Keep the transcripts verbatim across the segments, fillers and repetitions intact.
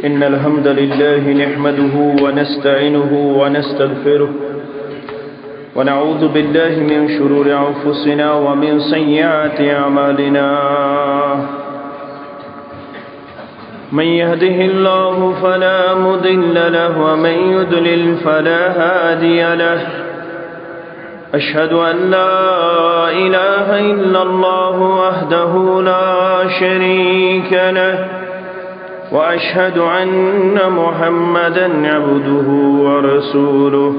إن الحمد لله نحمده ونستعينه ونستغفره، ونعوذ بالله من شرور أنفسنا ومن سيئات أعمالنا. من يهده الله فلا مضل له، ومن يضلل فلا هادي له. أشهد أن لا إله إلا الله وحده لا شريك له، وأشهد أن محمدا عبده ورسوله.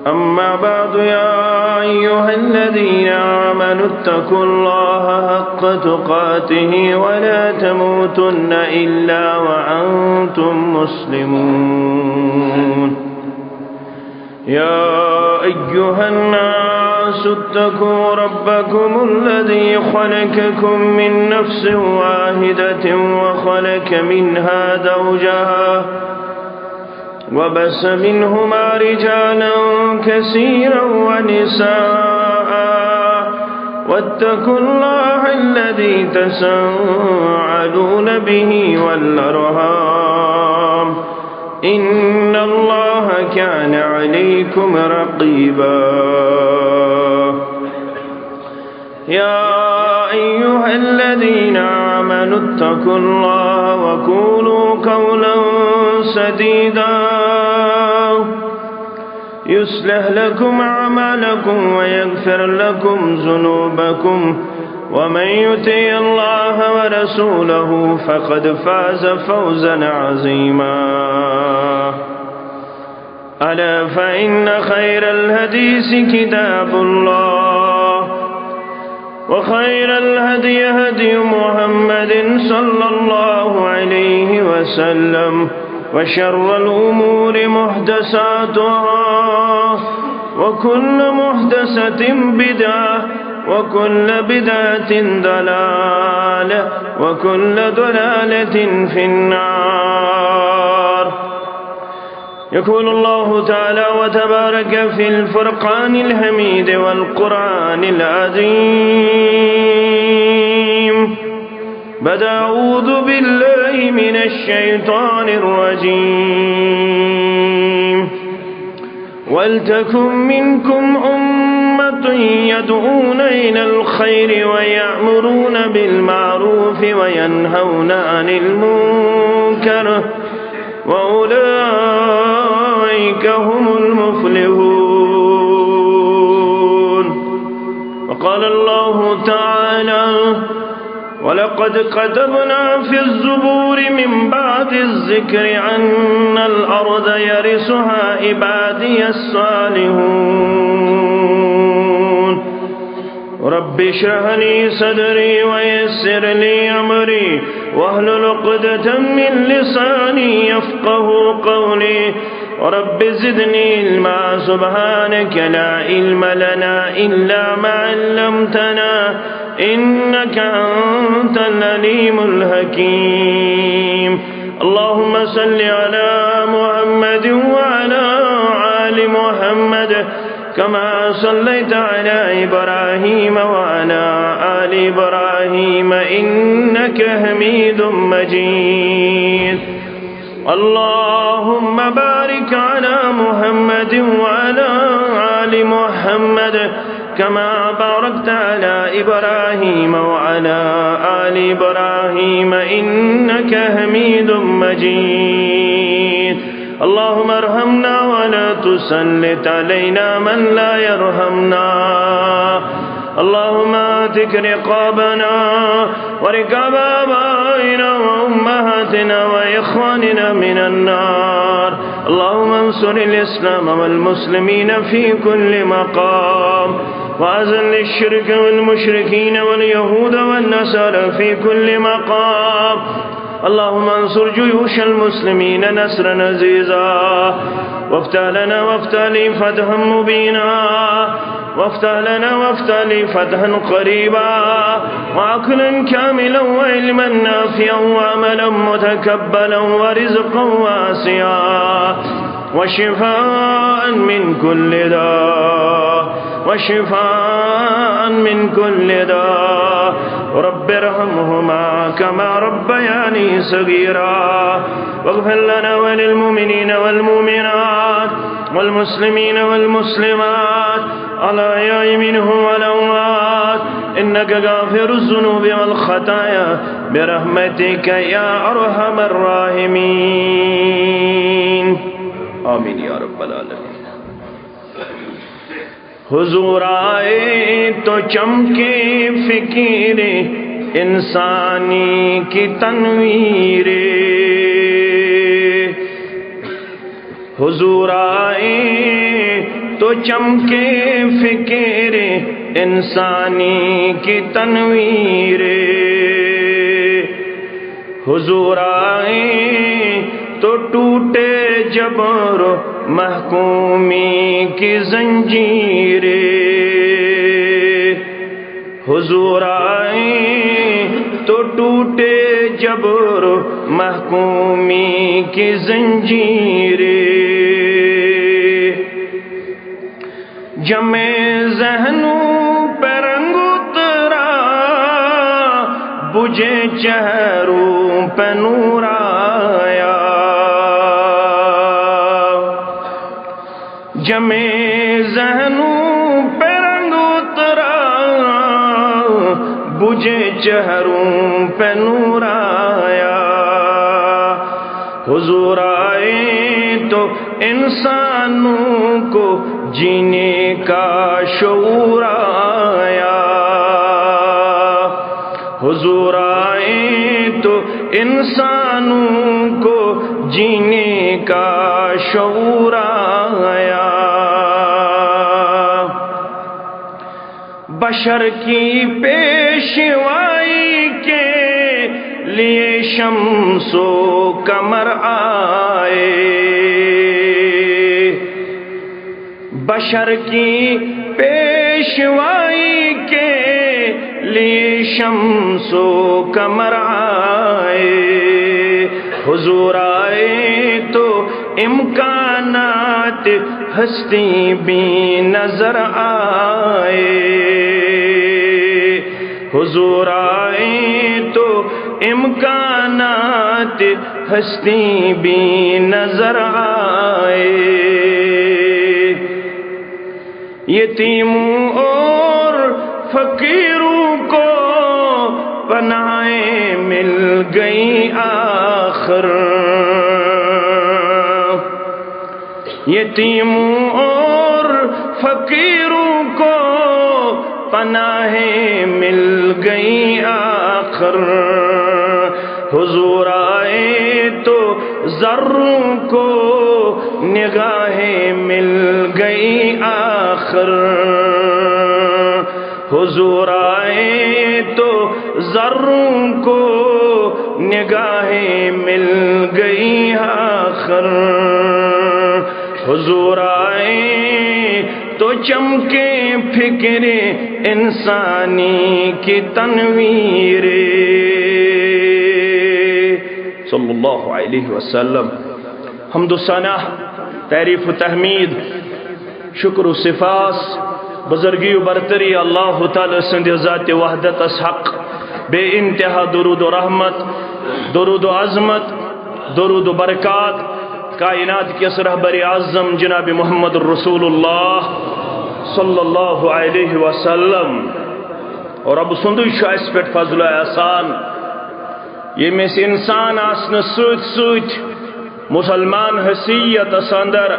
أما بعد، يا أيها الذين آمنوا اتقوا الله حق تقاته ولا تموتن إلا وأنتم مسلمون. يا أيها الناس اتقوا ربكم الذي خلقكم من نفس واحدة وخلق منها زوجها وبث منهما رجالا كثيرا ونساء، واتقوا الله الذي تساءلون به والأرحام، إن الله كان عليكم رقيبا. يا أيها الذين آمنوا اتقوا الله وقولوا قولا سديدا يصلح لكم أعمالكم ويغفر لكم ذنوبكم، ومن يطع الله ورسوله فقد فاز فوزا عظيما. ألا فإن خير الحديث كتاب الله، وخير الهدي هدي محمد صلى الله عليه وسلم، وشر الأمور محدثاتها، وكل محدثة بدعة، وكل بدعة ضلالة، وكل ضلالة في النار. يقول الله تعالى وتبارك في الفرقان الحميد والقرآن العظيم بعد أعوذ بالله من الشيطان الرجيم. ولتكن منكم أمة يدعون إلى الخير ويأمرون بالمعروف وينهون عن المنكر وأولئك هم المفلحون. وقال الله تعالى: ولقد كتبنا في الزبور من بعد الذكر أن الأرض يرثها عبادي الصالحون. رب اشرح لي صدري ويسر لي أمري واحلل عقدة من لساني يفقه قولي. رب زدني علما. سبحانك لا علم لنا إلا ما علمتنا إنك أنت العليم الحكيم. اللهم صل على محمد وعلى آل محمد كما صليت على إبراهيم وعلى آل إبراهيم إنك حميد مجيد. اللهم بارك على محمد وعلى آل محمد كما باركت على إبراهيم وعلى آل إبراهيم إنك حميد مجيد. اللهم ارحمنا ولا تسلط علينا من لا يرحمنا. اللهم اعتق رقابنا ورقاب آبائنا وأمهاتنا وإخواننا من النار. اللهم انصر الإسلام والمسلمين في كل مقام. وأذل الشرك والمشركين واليهود والنصارى في كل مقام. اللهم انصر جيوش المسلمين نصرا عزيزا، وافتح لنا وافتح لي فتحا مبينا، وافتح لنا وافتح لي فتحا قريبا، وعقلا كاملا وعلما نافعا وعملا متقبلا ورزقا واسعا، وشفاء من كل داء، وشفاء من كل داء. رب ارحمهما كما ربياني صغيرا. واغفر لنا وللمؤمنين والمؤمنات والمسلمين والمسلمات الأحياء منهم والأموات، إنك غافر الذنوب والخطايا، برحمتك يا أرحم الراحمين. آمين يا رب العالمين. حضور آئے تو چمکے فکر انسانی کی تنویر، حضور آئے تو چمکے فکر انسانی کی تنویر، حضور آئے تو ٹوٹے جبر و محکومی کی زنجیریں، حضور آئے تو ٹوٹے جبر و محکومی کی زنجیریں۔ جمے ذہنوں پہ رنگ اترا، بجھے چہروں پہ نور آیا۔ جمے ذہنوں پہ رنگ اترا، بجھے چہروں پہ نور آیا۔ حضور آئے تو انسانوں کو جینے کا شعور آیا۔ حضور آئے تو انسانوں کو جینے کا شعور آیا۔ بشر کی پیشوائی کے لیے شمس و قمر آئے، بشر کی پیشوائی کے لیے شمس و قمر آئے۔ حضور آئے تو امکانات ہستی بھی نظر آئے۔ حضور آئے تو امکانات ہستی بھی نظر آئے۔ یتیموں اور فقیروں کو پناہیں مل گئی آخر، یتیموں اور فقیروں کو پناہیں مل گئی آخر۔ حضور آئے تو ذروں کو نگاہیں مل گئی آخر، حضور آئے تو ذروں کو نگاہیں مل گئی آخر۔ حضور آئے تو چمکے فکر انسانی کی تنویر۔ صلی اللہ علیہ وسلم۔ حمد و ثنا، تعریف و تحمید، شکر و سپاس، بزرگی و برتری اللہ تعالی سند ذات وحدتس حق، بے انتہا درود و رحمت، درود و عظمت، درود و برکات کائنات کس رہبر اعظم جناب محمد رسول اللہ صلی اللہ علیہ وسلم۔ اور رب سندُے چھُ اسہِ پٮ۪ٹھ فضل و احسان، ییٚمۍ أسۍ انسان آسنہٕ سۭتۍ سۭتۍ مسلمان حیثیتس اندر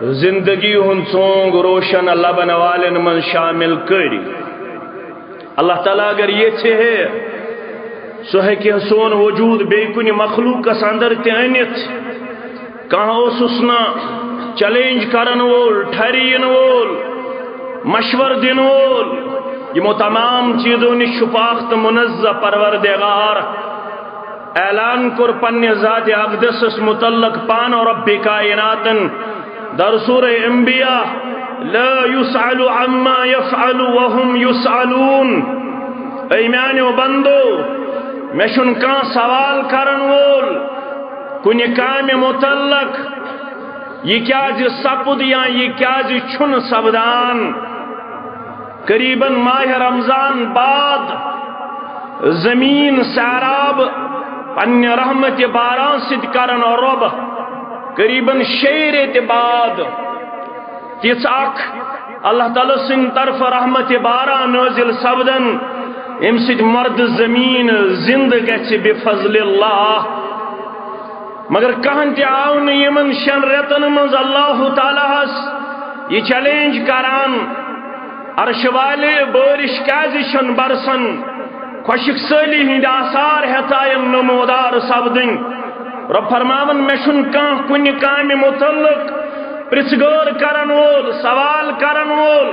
زندگی ہُنٛد ژونگ روشن لبن والٮ۪ن منٛز شامل کٔرۍ۔ اللہ تعالیٰ اگر یژھِ ہے، سُہ ہیٚکہِ ہے سون وجود بیٚیہِ کُنہِ مخلوقس اندر تہِ أنِتھ۔ کانٛہہ اوسُس نہٕ چیلنج کرن وول، ٹھرِ یِنہٕ وول، مشور دِنہٕ وول، یِمو تمام چیزو نِش چھُ پاک تہٕ منزہ پروردگار۔ اعلان کوٚر پننہِ ذات اقدسس متعلق پانہٕ رب کائناتن در سورہ انبیاء، لا يسأل عما يفعل وهم يسألون۔ اے میانیو بندو، مےٚ چھُنہٕ کانٛہہ سوال کرن وول کُنہِ کامہِ متعلق، یہِ کیازِ سپُد یا یہِ کیازِ چھُنہٕ سپدان۔ قریباً ماہ رمضان بعد زمین سیراب پننہِ رحمت باران سۭتۍ کرن رب۔ قریباً شیٚیہِ ریٚتہِ بعد تِژھ اکھ اللہ تعالیٰ سٕنٛدِ طرفہٕ رحمت باران نٲزِل سپدن، ییٚمہِ سۭتۍ مردٕ زمین زندٕ گژھِ بفضل اللہ۔ مگر کانٛہہ تہِ آو نہٕ یِمن شٮ۪ن رٮ۪تن منٛز اللہ تعالیٰ ہس یہِ چیلنج کران، عرش والے، بٲرِش کیازِ چھَنہٕ برسان؟ خۄشک سٲلی ہٕنٛدۍ آثار ہٮ۪ژایَن نمودار سپدٕنۍ۔ رب فرماوان، مےٚ چھُنہٕ کانٛہہ کُنہِ کامہِ متعلق پرژھ گٲر کرن وول، سوال کرن وول۔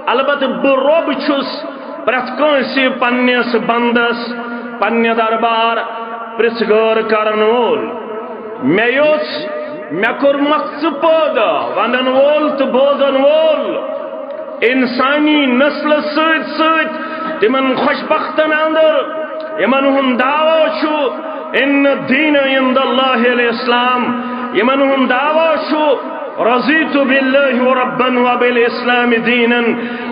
البتہٕ بہٕ رب چھُس پرٛٮ۪تھ کٲنٛسہِ پننِس بندس، پننہِ دربار پرژھ گٲر کرن وول۔ مےٚ یوٚژھ، مےٚ کوٚرمکھ ژٕ پٲدٕ، ونن وول تہٕ بوزن وول۔ انسانی نسلس سۭتۍ سۭتۍ تِمن خۄشبختن اندر، یِمن ہُنٛد دعویٰ چھُ، ان الدین عند اللہ الاسلام، یِمن ہُنٛد دعویٰ چھُ، رضیت باللہ ربا وبالاسلام دینا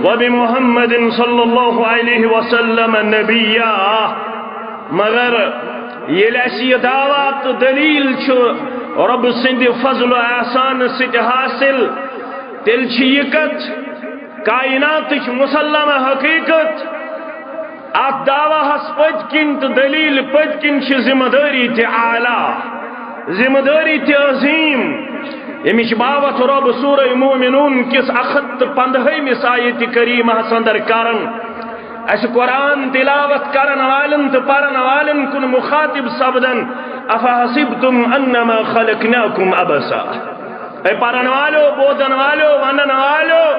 وبمحمد صلی اللہ علیہ وسلم نبیا۔ مگر ییٚلہِ اَسہِ یہِ دعویٰ تہٕ دلیل چھُ رۄبہٕ سٕنٛدِ فضل و احسان سۭتۍ حٲصِل، تیٚلہِ چھِ یہِ کتھ کائناتٕچ مسلمہ حقیقت۔ اتھ دعویٰ ہس پٔتۍ کِنۍ تہٕ دلیل پٔتۍ کِنۍ چھِ ذمہ دٲری تہِ اعلیٰ، ذمہ دٲری تہِ عظیم، ییٚمِچ باوتھ رۄب سورہ مومنون کِس اکھ ہتھ تہٕ پندہٲیمِس آیتِ کریمہس اندر کران۔ اسہِ قرآن تلاوت کرن والٮ۪ن تہٕ پرن والٮ۪ن کُن مخاطب سپدن، افحسبتم انما خلقناکم عبثا۔ اے پرن والو، بوزن والو، ونن والو،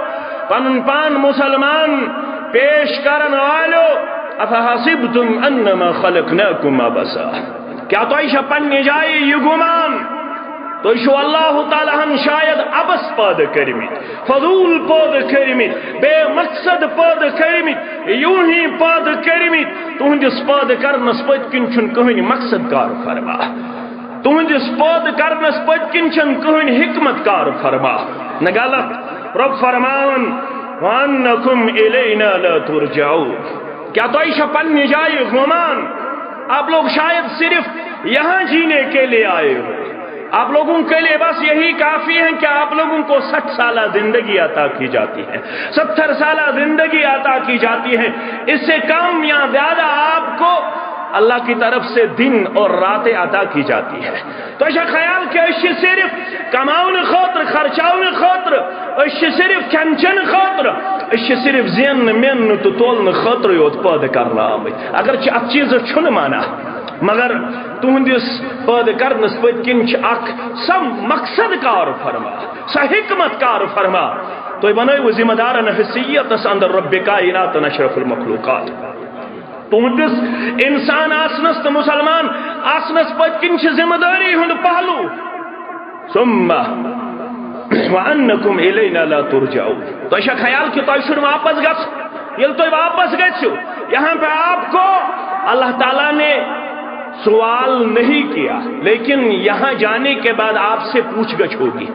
پنن پان مسلمان پیش کرن والو، افحسبتم انما خلقناکم عبثا۔ کیا تۄہہِ چھا پننہِ جایہِ یہِ گمان؟ تُہۍ چھِو اللہ تعالیٰ ہن شاید عبث پٲدٕ کٔرمٕتۍ، فضول پٲدٕ کٔرمٕتۍ، بے مقصد پٲدٕ کٔرمٕتۍ، یوٗہی پٲدٕ کٔرمٕتۍ۔ تُہنٛدِس پٲدٕ کرنس پٔتۍ کِنۍ چھُنہٕ کٕہٕنۍ مقصد کار فرما۔ تُہنٛدِس پٲدٕ کرنس پٔتۍ کِنۍ چھَنہٕ کٕہٕنۍ حکمت کار فرما۔ نہ غلط، رۄب فرماوان، وَأَنَّكُمْ إِلَيْنَا لَا تُرْجَعُونَ۔ کیا تۄہہِ چھا پننہِ جایہِ گمان؟ آپ لوگ شاید صرف یہاں جینے کے لیے آئے ہو۔ آپ لوگوں کے لیے بس یہی کافی ہے کہ آپ لوگوں کو سٹھ سالہ زندگی عطا کی جاتی ہے، ستر سالہ زندگی عطا کی جاتی ہے۔ اس سے کم یا زیادہ آپ کو اللہ کی طرف سے دن اور راتیں عطا کی جاتی ہے۔ تۄہہِ چھا خیال کہِ أسۍ چھِ صرف کماونہٕ خٲطرٕ، خرچاونہٕ خٲطرٕ، أسۍ چھِ صرف کھٮ۪ن چٮ۪نہٕ خٲطرٕ، أسۍ چھِ صرف زیننہٕ، میننہٕ تہٕ تولنہٕ خٲطرٕ یوت پٲدٕ کرنہٕ آمٕتۍ؟ اگرچہِ اتھ چیٖزس چھُنہٕ معنی، مگر تُہنٛدِس پٲدٕ کرنس پٔتۍ کِنۍ چھِ اکھ سۄ مقصد کار فرما، سۄ حکمت کار فرما۔ تُہۍ بنٲوِو ذمہ دارن حیثیتس اندر رب کائنات اشرف المخلوقات۔ تُہنٛدِس انسان آسنس تہٕ مسلمان آسنس پٔتۍ کِنۍ چھِ ذمہ دٲری ہُنٛد پہلو۔ ثم وانکم الینا لا ترجعون۔ تۄہہِ چھا خیال کہِ تۄہہِ چھُنہٕ واپس گژھُن؟ ییٚلہِ تُہۍ واپس گژھِو، یہاں پہ آپ کو اللہ تعالیٰ نے سوال نہیں کیا، لیکن یہاں جانے کے بعد آپ سے پوچھ گچھ ہوگی۔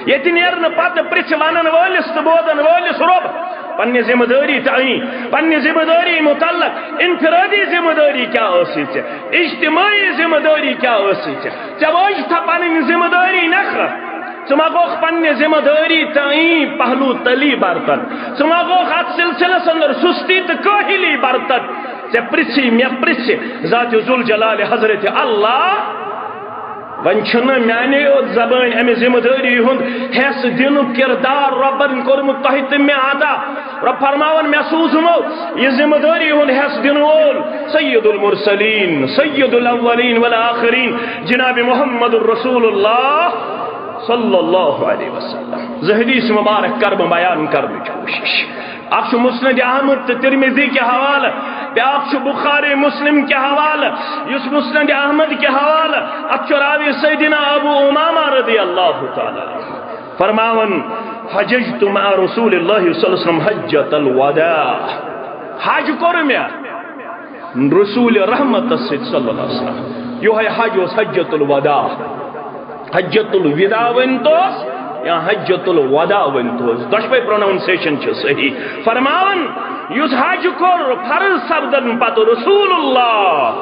ییٚتہِ نیرنہٕ پتہٕ پرژھِ ونن وٲلِس تہٕ بوزن وٲلِس رۄب پننہِ ذمہ دٲری تعین، پننہِ ذمہ دٲری متعلق انفرادی ذمہ دٲری کیا ٲسٕے ژےٚ، اجتماعی ذمہ دٲری کیا ٲسٕے ژےٚ؟ ژےٚ وٲج تھا پنٕنۍ ذمہ دٲری نکھٕ؟ ژٕ ما گوکھ پننہِ ذمہ دٲری تعین پہلو تلی برتن؟ ژٕ ما گوکھ اتھ سلسلس اندر سستی تہٕ کٲہلی برتن؟ ژےٚ پرژھی، مےٚ پرژھِ ذات ذوالجلال حضرت اللہ۔ وۄنۍ چھُنہٕ میانے یوت زبٲنۍ امہِ ذمہ دٲری ہُنٛد حیث دِنُک کردار رۄبن کوٚرمُت تۄہہِ تہٕ مےٚ عطا۔ رۄب فرماوان، مےٚ سوٗزمو یہِ ذمہ دٲری ہُنٛد حیث دِنہٕ وول سید المرسلین، سید الاولین والآخرین، جناب محمد رسول اللہ۔ صلی اللہ علیہ وسلم۔ زٕ حدیث مبارک کر بہٕ بیان کرنٕچ کوٗشِش۔ اکھ چھُ مسند احمد تہٕ ترمذی کہِ حوالہٕ، بیاکھ چھُ بخاری مسلم کہِ حوالہٕ۔ یُس مسند احمد کہِ حوالہٕ، اتھ چھُ راوی سیدنا ابو امامہ رضی اللہ تعالیٰ عنہ فرماوان، حججت مع رسول اللہ صلی اللہ علیہ وسلم حجۃ الوداع۔ حج کوٚر مےٚ رسول رحمتس سۭتۍ صلی اللہ علیہ وسلم۔ یہے حج اوس حجۃ الوداع۔ حجۃ الوداع ؤنۍتوس یا حجۃ الوداع ؤنۍتوس، دۄشوے پروناؤنسیشن چھِ صحیح۔ فرماوان، یُس حج کوٚر فرض سپدن پتہٕ رسول اللہ،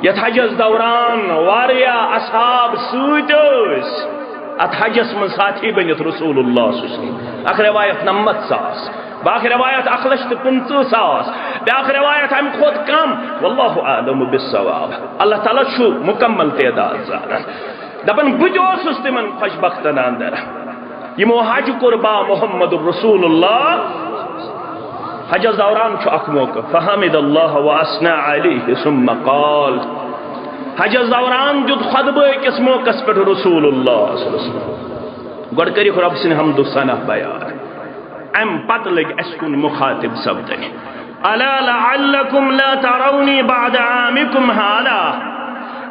یتھ حجس دوران واریاہ اصحاب سۭتۍ ٲسۍ، اتھ حجس منٛز ساتھی بٔنِتھ رسول اللہ صلی اللہ علیہ وسلم۔ اکھ روایت نمتھ ساس، باقی روایت اکھ لچھ تہٕ پٕنٛژٕہ ساس، بیاکھ روایت امہِ کھۄتہٕ کم۔ واللہ اعلم بالصواب، اللہ تعالیٰ چھُ مکمل تعداد زانان۔ دپان، بہٕ تہِ اوسُس تِمن خۄش بختن اندر، یِمو حج کوٚر با محمد رسول اللہ۔ حجس دوران چھُ اکھ موقع، فحمد اللہ و اثنى علیہ ثم قال۔ حجس دوران دیُت خطبہٕ أکِس موقعس پٮ۪ٹھ رسول اللہ صلی اللہ علیہ وسلم۔ گۄڈٕ کٔرِکھ رۄب سٕنٛدِ حمد و ثنا بیان، امہِ پتہٕ لٔگۍ اسہِ کُن مخاطب سپدٕنۍ۔ الا لعلكم لا تروني بعد عامكم هذا،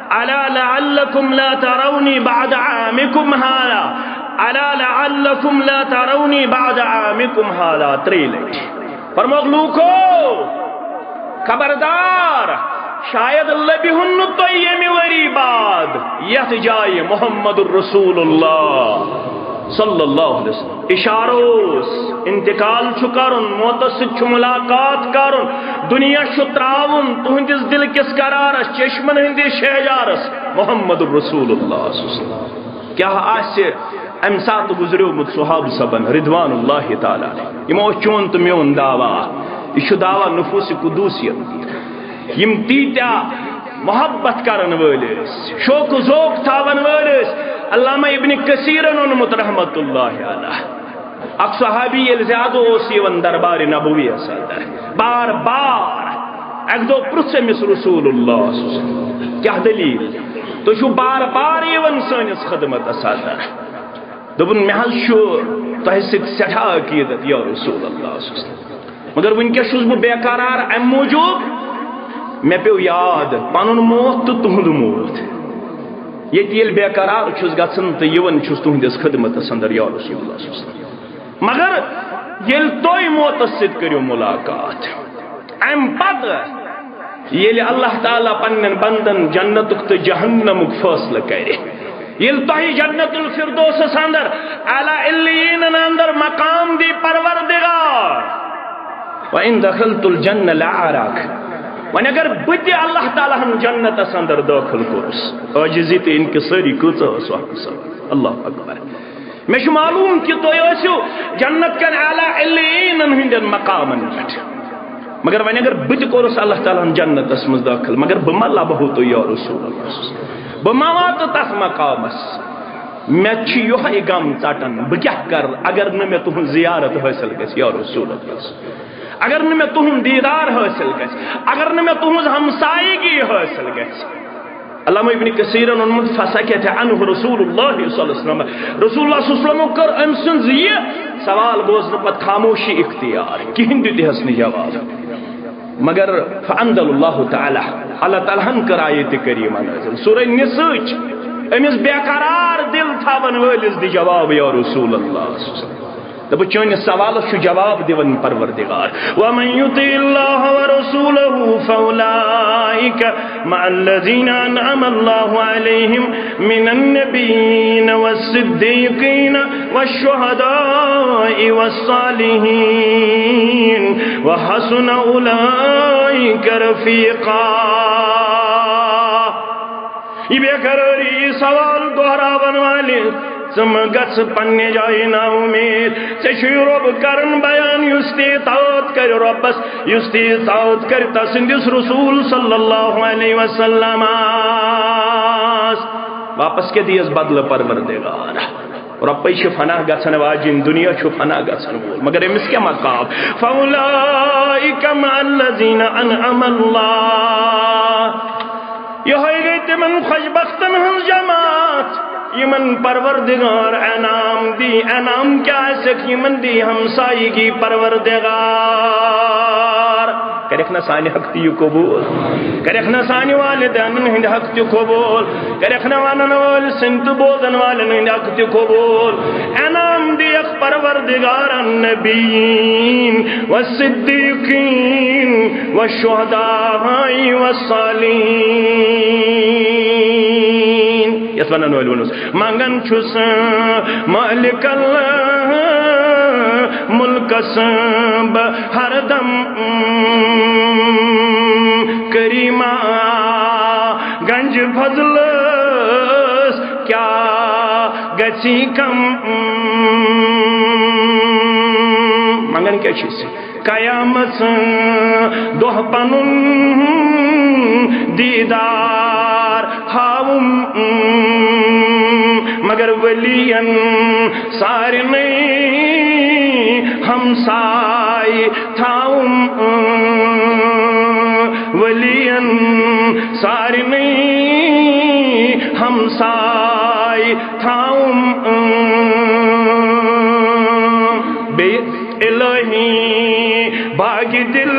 الا لعلكم لا تروني بعد عامكم هذا، الا لعلكم لا تروني بعد عامكم هذا، ترٛیٚیہِ لٹہِ۔ فرمووُکھ، لوٗکو، خبردار، شاید لٔبِہُن نہٕ تُہۍ ییٚمہِ ؤری بعد یتھ جایہِ محمد رسول اللہ صلی اللہ علیہ وسلم۔ اشارٕ اوس، انتقال چھُ کرُن، موتس سۭتۍ چھُ ملاقات کرُن، دنیا چھُ ترٛاوُن، تُہنٛدِس دِل کِس قرارس، چشمن ہٕنٛدِس شہجارس محمد رسول اللہ صلی اللہ علیہ وسلم۔ کیٛاہ آسہِ امہِ ساتہٕ گُزریومُت صحابہٕ صٲبن رضوان اللہ تعالیٰ علیہ؟ یِمو اوس چون تہٕ میون دعویٰ، یہِ چھُ دعویٰ نفوس قدوسیت۔ یِم تیٖتیٛاہ محبت کرن وٲلۍ ٲسۍ، شوق و ذوق تھاون وٲلۍ ٲسۍ۔ علامہ ابن کثیرن اوٚنمُت رحمت اللہ علیہ۔ اکھ صحابی ییٚلہِ زیادٕ اوس یِوان دربارِ نبویَس اندر، بار بار اکہِ دۄہ پرُژھ أمِس رسول اللہ صلی اللہ علیہ وسلم، کیٛاہ دٔلیٖل؟ تُہۍ چھِو بار بار یِوان سٲنِس خدمتس اندر۔ دوٚپُن، مےٚ حظ چھُ تۄہہِ سۭتۍ سٮ۪ٹھاہ عقیٖدت یا رسول اللہ صلی اللہ علیہ وسلم، مگر وٕنکیٚس چھُس بہٕ بے قرار امہِ موٗجوٗب، مےٚ پیوٚو یاد پنُن موت تہٕ تُہُنٛد موت۔ ییٚتہِ ییٚلہِ بے قرار چھُس گژھان تہٕ یِوان چھُس تُہنٛدِس خدمتس اندر یا رسول اللہ صلی اللہ علیہ وسلم۔ مگر ییٚلہِ تُہۍ موتس سۭتۍ کٔرِو ملاقات، امہِ پتہٕ ییٚلہِ اللہ تعالیٰ پننٮ۪ن بندن جنتُک تہٕ جہنمُک فٲصلہٕ کرِ، ییٚلہِ تۄہہِ جنت الفردوسس اندر، اعلیٰ علیٖنن اندر مقام دی پروردگار، وَإِن دَخَلْتُ الْجَنَّةَ لَأَرَاكَ۔ وۄنۍ اگر بہٕ تہِ اللہ تعالیٰ ہن جنتس اندر دٲخل کوٚرُس، عاجزی تہٕ انکسٲری کۭژاہ ٲس وۄنۍ سا۔ اللہ اکبر۔ مےٚ چھُ معلوم کہِ تُہۍ ٲسِو جنت کٮ۪ن اعلیٰ علیٖنن ہٕنٛدٮ۪ن مقامن پٮ۪ٹھ، مگر وۄنۍ اگر بہٕ تہِ کوٚرُس اللہ تعالیٰ ہن جنتس منٛز دٲخل، مگر بہٕ ما لبہو تُہۍ یا رسول اللہ؟ بہٕ ما واتہٕ تتھ مقامس؟ مےٚ چھُ یِہوٚے غم ژٹان، بہٕ کیٛاہ کرٕ اگر نہٕ مےٚ تُہٕنٛز زیارت حٲصِل گژھِ یا رسول اللہ؟ اگر نہٕ مےٚ تُہُنٛد دیٖدار حٲصِل گژھِ، اگر نہٕ مےٚ تُہٕنٛز ہمسایگی حٲصِل گژھِ۔ علامہ ابن کثیرن اوٚنمُت، فسکت عنہ رسول اللہ صلی اللہ علیہ وسلم۔ رسول اللہ صلی اللہ علیہ وسلم کٔر أمۍ سٕنٛز یہِ سوال بوزنہٕ پتہٕ خاموشی اختیار، کِہیٖنۍ دیُت یِہس نہٕ جواب۔ مگر فانزل اللہ تعالیٰ، اللہ تعالیٰ ہن کٔر آیت کریمہ نازل سورہ نساء چ، أمِس بے قرار دِل تھاون وٲلِس دِ جواب یا رسول اللہ۔ تہٕ بہٕ چٲنِس سوالس چھُ جواب دِوان پروردگار۔ ومن يطع الله ورسوله فأولئك مع الذين أنعم الله عليهم من النبيين والصديقين والشهداء والصالحين وحسن أولئك رفيقا۔ یہِ بے قرٲری، یہِ سوال دۄہراون والہِ، ژٕ مہ گژھ پننہِ جایہِ نا اُمید۔ ژےٚ چھُے رۄب کران بیان، یُس تہِ اطاعت کرِ رۄبس، یُس تہِ اطاعت کرِ تسٕنٛدِس رسول صلی اللہ علیہ وسلمس۔ واپس کیٛاہ دِیَس بدلہٕ پروردگار؟ رۄپے چھِ فنا گژھن واجِنۍ، دُنیا چھُ فنا گژھن وول، مگر أمِس کیٛاہ مقام؟ فأولئك مع الذين أنعم الله۔ یِہوٚے گٔے تِمن خۄش بختن ہٕنٛز جماعت، یِمن پروردگار انعام دی، انعام کیٛاہ آسٮ۪کھ؟ یِمن دی ہمسایگی پروردگار۔ کرٮ۪کھ نا سانہِ حق تہِ یہِ قبوٗل؟ کرٮ۪کھ نا سانہِ والدینن ہٕنٛدۍ حق تہِ قبوٗل؟ کرٮ۪کھ نا ونن وٲلۍ سٕنٛدۍ تہٕ بوزن والٮ۪ن ہٕنٛدۍ حق تہِ قبوٗل؟ انعام دِیَکھ پروردگار النبیین والصدیقین والشہداء والصالحین۔ یتھ ونن وٲلۍ ووٚنُس، منگان چھُس مالک الملکس بہٕ ہردم، کریما گنج فضلس کیا گژھی کم۔ منگان کیا چھِ أسۍ؟ قیامت دۄہ پنُن دیٖدار ہاوُم، مگر ؤلین سارنٕے ہمساے تھاوُم، ؤلین سارنٕے ہمساے تھاوُم۔ بیٚیہِ الہی باغِ دل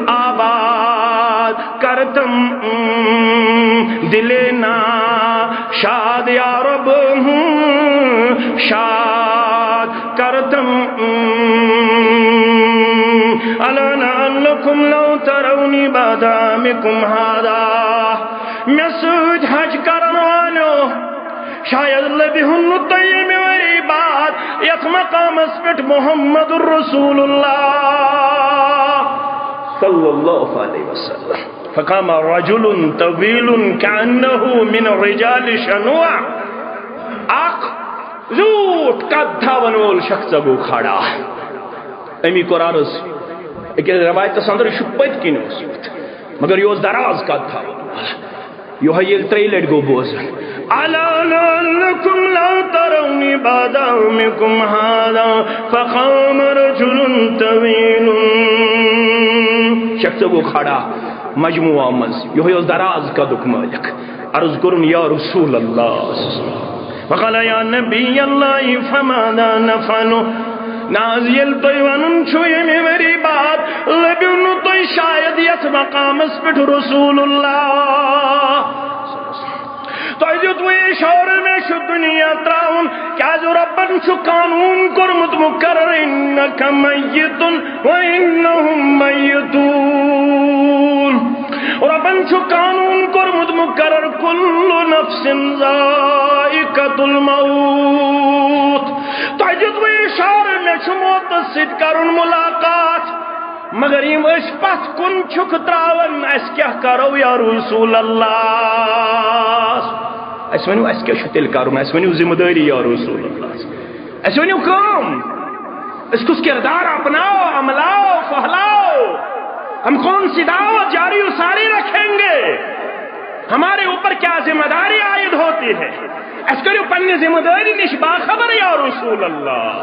آباد کرتم، دلے نا شاد یا رب شاد کرتم۔ الا انکم لو ترونی بعد عامکم هذا۔ مےٚ سۭتۍ حج کرن والٮ۪و، شاید لبہِ ہُن نہٕ تۄہہِ ییٚمہِ ؤری بعد یتھ مقامس پٮ۪ٹھ محمد رسول اللہ صلی اللہ علیہ وسلم۔ فقام رجل طویل کأنه من رجال شنوع۔ اکھ زیوٗٹھ قد تھاون وول شخص گوٚو کھڑا۔ امی قرآن ٲس أکِس روایتس اندر، یہِ چھُ پٔتۍ کِنۍ اوسمُت، مگر یہِ اوس دراز قد تھاوان۔ یِہوٚے ییٚلہِ ترٛیٚیہِ لٹہِ گوٚو بوزُن، الا انکم لو ترونی بعد عامکم هذا، فقام رجل طویل۔ شخص گوٚو کھڑا مجموعہ منٛز، یِہوٚے اوس دراز قدُک مٲلک۔ عرض کوٚرُن، یا رسول اللہ، وقال یا نبی اللہ، فماذا نفعل؟ نہ حظ، ییٚلہِ تُہۍ وَنان چھِو ییٚمہِ ؤری بعد لٔبِو نہٕ تُہۍ شاید یَتھ مقامَس پٮ۪ٹھ رسول اللہ۔ تۄہہِ دیُتوٕ اِشارٕ مےٚ چھُ دُنیا ترٛاوُن، کیٛازِ رۄبَن چھُ قانوٗن کوٚرمُت مُقرر، انک میت و انہم میتون۔ رۄبن چھُ قانوٗن کوٚرمُت مُقرر، کُلُّ نفسٍ ذائقۃ الموت۔ تۄہہِ دیُتوٕ اِشارٕ، مےٚ چھُ موتس سۭتۍ کرُن مُلاقات، مگر یِم أسۍ پتھ کُن چھِکھ ترٛاوان، اَسہِ کیٛاہ کرو یا رسول اللہ؟ اَسہِ ؤنِو، اَسہِ کیٛاہ چھُ تیٚلہِ کرُن؟ اَسہِ ؤنِو ذمہٕ دٲری یا رسول اللہ۔ اَسہِ ؤنِو کٲم، أسۍ کُس کردار اپناو، عملاو، پھہلاو؟ ہم کون سی دعوت جاری و ساری رکھیں گے؟ ہمارے اوپر کیا ذمہ داری عائد ہوتی ہے؟ اَسہِ کٔرِو پننہِ ذمہ دٲری نِش باخبر یا رسول اللہ۔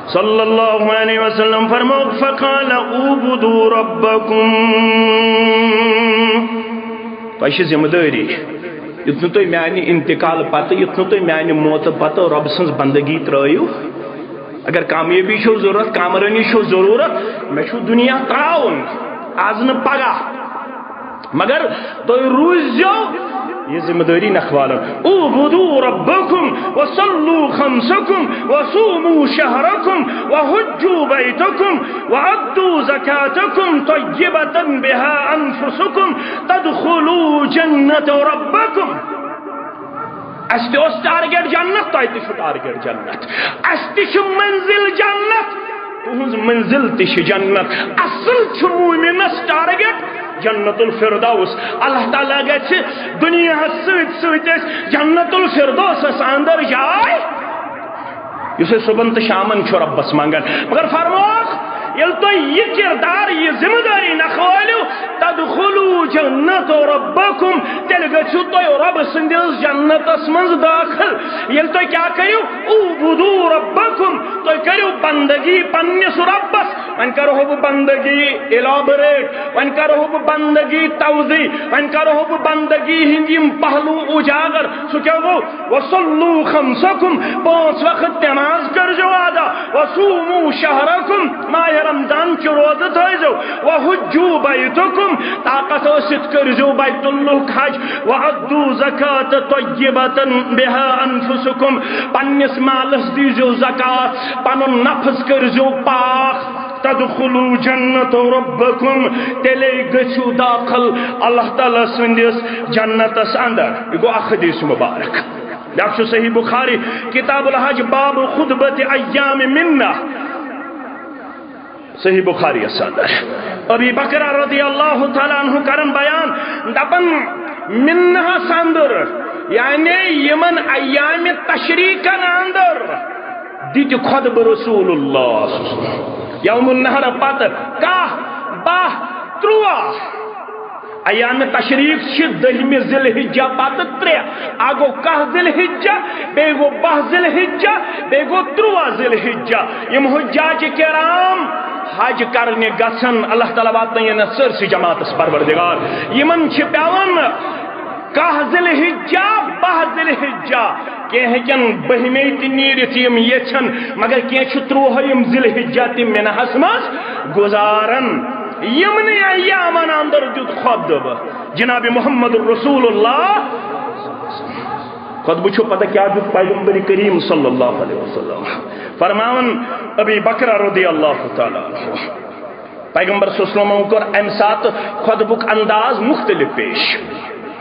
صلی اللہ علیہ وسلم فرموو، فقال اعبدوا ربکم۔ تۄہہِ چھِ ذمہٕ دٲری، یُتھ نہٕ تُہۍ میانہِ انتقال پتہٕ، یُتھ نہٕ تُہۍ میانہِ موتہٕ پتہٕ رۄب سٕنٛز بندگی ترٲیِو۔ اگر کامیٲبی چھو ضرورت، کامرٲنی چھو ضرورت، مےٚ چھُو دُنیا ترٛاوُن، از نہٕ پگاہ۔ مگر تُہۍ روٗززیو یہِ ذمہٕ دٲری نکھٕ والان۔ اعبدوا ربکم وصلوا خمسکم وصوموا شہرکم وحجوا بیتکم وأدوا زکاتکم طیبة بها انفسکم تدخلوا جنة ربکم۔ اَسہِ تہِ اوس ٹارگیٹ جنت، تۄہہِ تہِ چھُ ٹارگیٹ جنت، اَسہِ تہِ چھُ منزل جنت، تُہٕنٛز منزل تہِ چھِ جنت۔ اصل چھُ مومنس ٹارگیٹ جنت الفردوس۔ اللہ تعالیٰ گژھِ دُنیاہس سۭتۍ سۭتۍ اَسہِ جنت الفردوسس اندر جاے، یُس أسۍ صبحن تہٕ شامن چھُ رۄبس منگان۔ مگر فرمووُکھ، ییٚلہِ تُہۍ یہِ کِردار، یہِ ذِمہٕ دٲری نکھٕ وٲلِو، تدخلوا جنت ربکم، تیٚلہِ گٔژھِو تُہۍ رۄبہٕ سٕنٛدِس جنتس منٛز دٲخل۔ ییٚلہِ تُہۍ کیٛاہ کٔرِو؟ اعبدوا ربکم، تُہۍ کٔرِو بندگی پننِس رۄبس۔ وۄنۍ کرہو بہٕ بندگی elaborate، وۄنۍ کرہو بہٕ بندگی توضیح، وۄنۍ کرہو بہٕ بندگی ہٕنٛدۍ یِم پہلو اجاگر۔ سُہ کیٛاہ گوٚو؟ وصلوا خمسکم، پانٛژھ وقت نماز کٔرزیو ادا۔ وصوموا شہرکم، ماہِ رمضان چہِ روزٕ تھٲیزیو۔ وحجوا بیتکم، طاقت ٲسِتھ کٔرزیو بیت اللہُک حج۔ وادوا زکات طیبة بها انفسکم، پننِس مالس دیزیو زکات، پنُن نفس کٔرزیو پاک۔ تدخلوا جنت ربکم، تیٚلے گٔژھِو داخل اللہ تعالیٰ سٕنٛدِس جنتس اندر۔ یہِ گوٚو اکھ حدیث مبارک۔ بیاکھ چھُ صحیح بخاری، کتاب الحج، باب خطبۃ ایام منہ۔ صحیح بخاری یس اندر ابی بکرہ رضی اللہ تعالیٰ عنہ کرن بیان، دپن، منہس اندر، یعنی یمن ایام تشریقن اندر، دِتہِ خطبہٕ رسول اللہ۔ یوم النحر پتہٕ کاہ، باہ، ترٛواہ۔ ایام تشریق چھِ دٔہمہِ ذی الحجہ پتہٕ ترٛےٚ۔ اکھ گوٚو کاہ ذی الحجہ، بیٚیہِ گوٚو باہ ذی الحجہ، بیٚیہِ گوٚو ترٛواہ ذی الحجہ۔ یِم حجاج کرام حج کرنہِ گژھن، اللہ تعالیٰ واتنٲیِن سٲرسٕے جماعتس پروردگار۔ یِمن چھِ پٮ۪وان کاہ ذی الحجہ، باہ ذی الحجہ، کینٛہہ ہیٚکن بٔہمے تہِ نیٖرِتھ یِم یژھن، مگر کینٛہہ چھِ ترٛوہٲیِم ذی الحجہ تہِ منہس منٛز گُزاران۔ یِمنٕے ایامن اندر دیُت خطبہٕ جناب محمد رسول اللہ۔ خطبہٕ چھُ پتہ کیٛاہ دیُت پیغمبر کریم صلی اللہ علیہ وسلم؟ فرماوان ابی بکرہ رضی اللہ تعالیٰ عنہ۔ پیغمبر صلی اللہ علیہ وسلمو کوٚر امہِ ساتہٕ خطبُک انداز مختلف پیش۔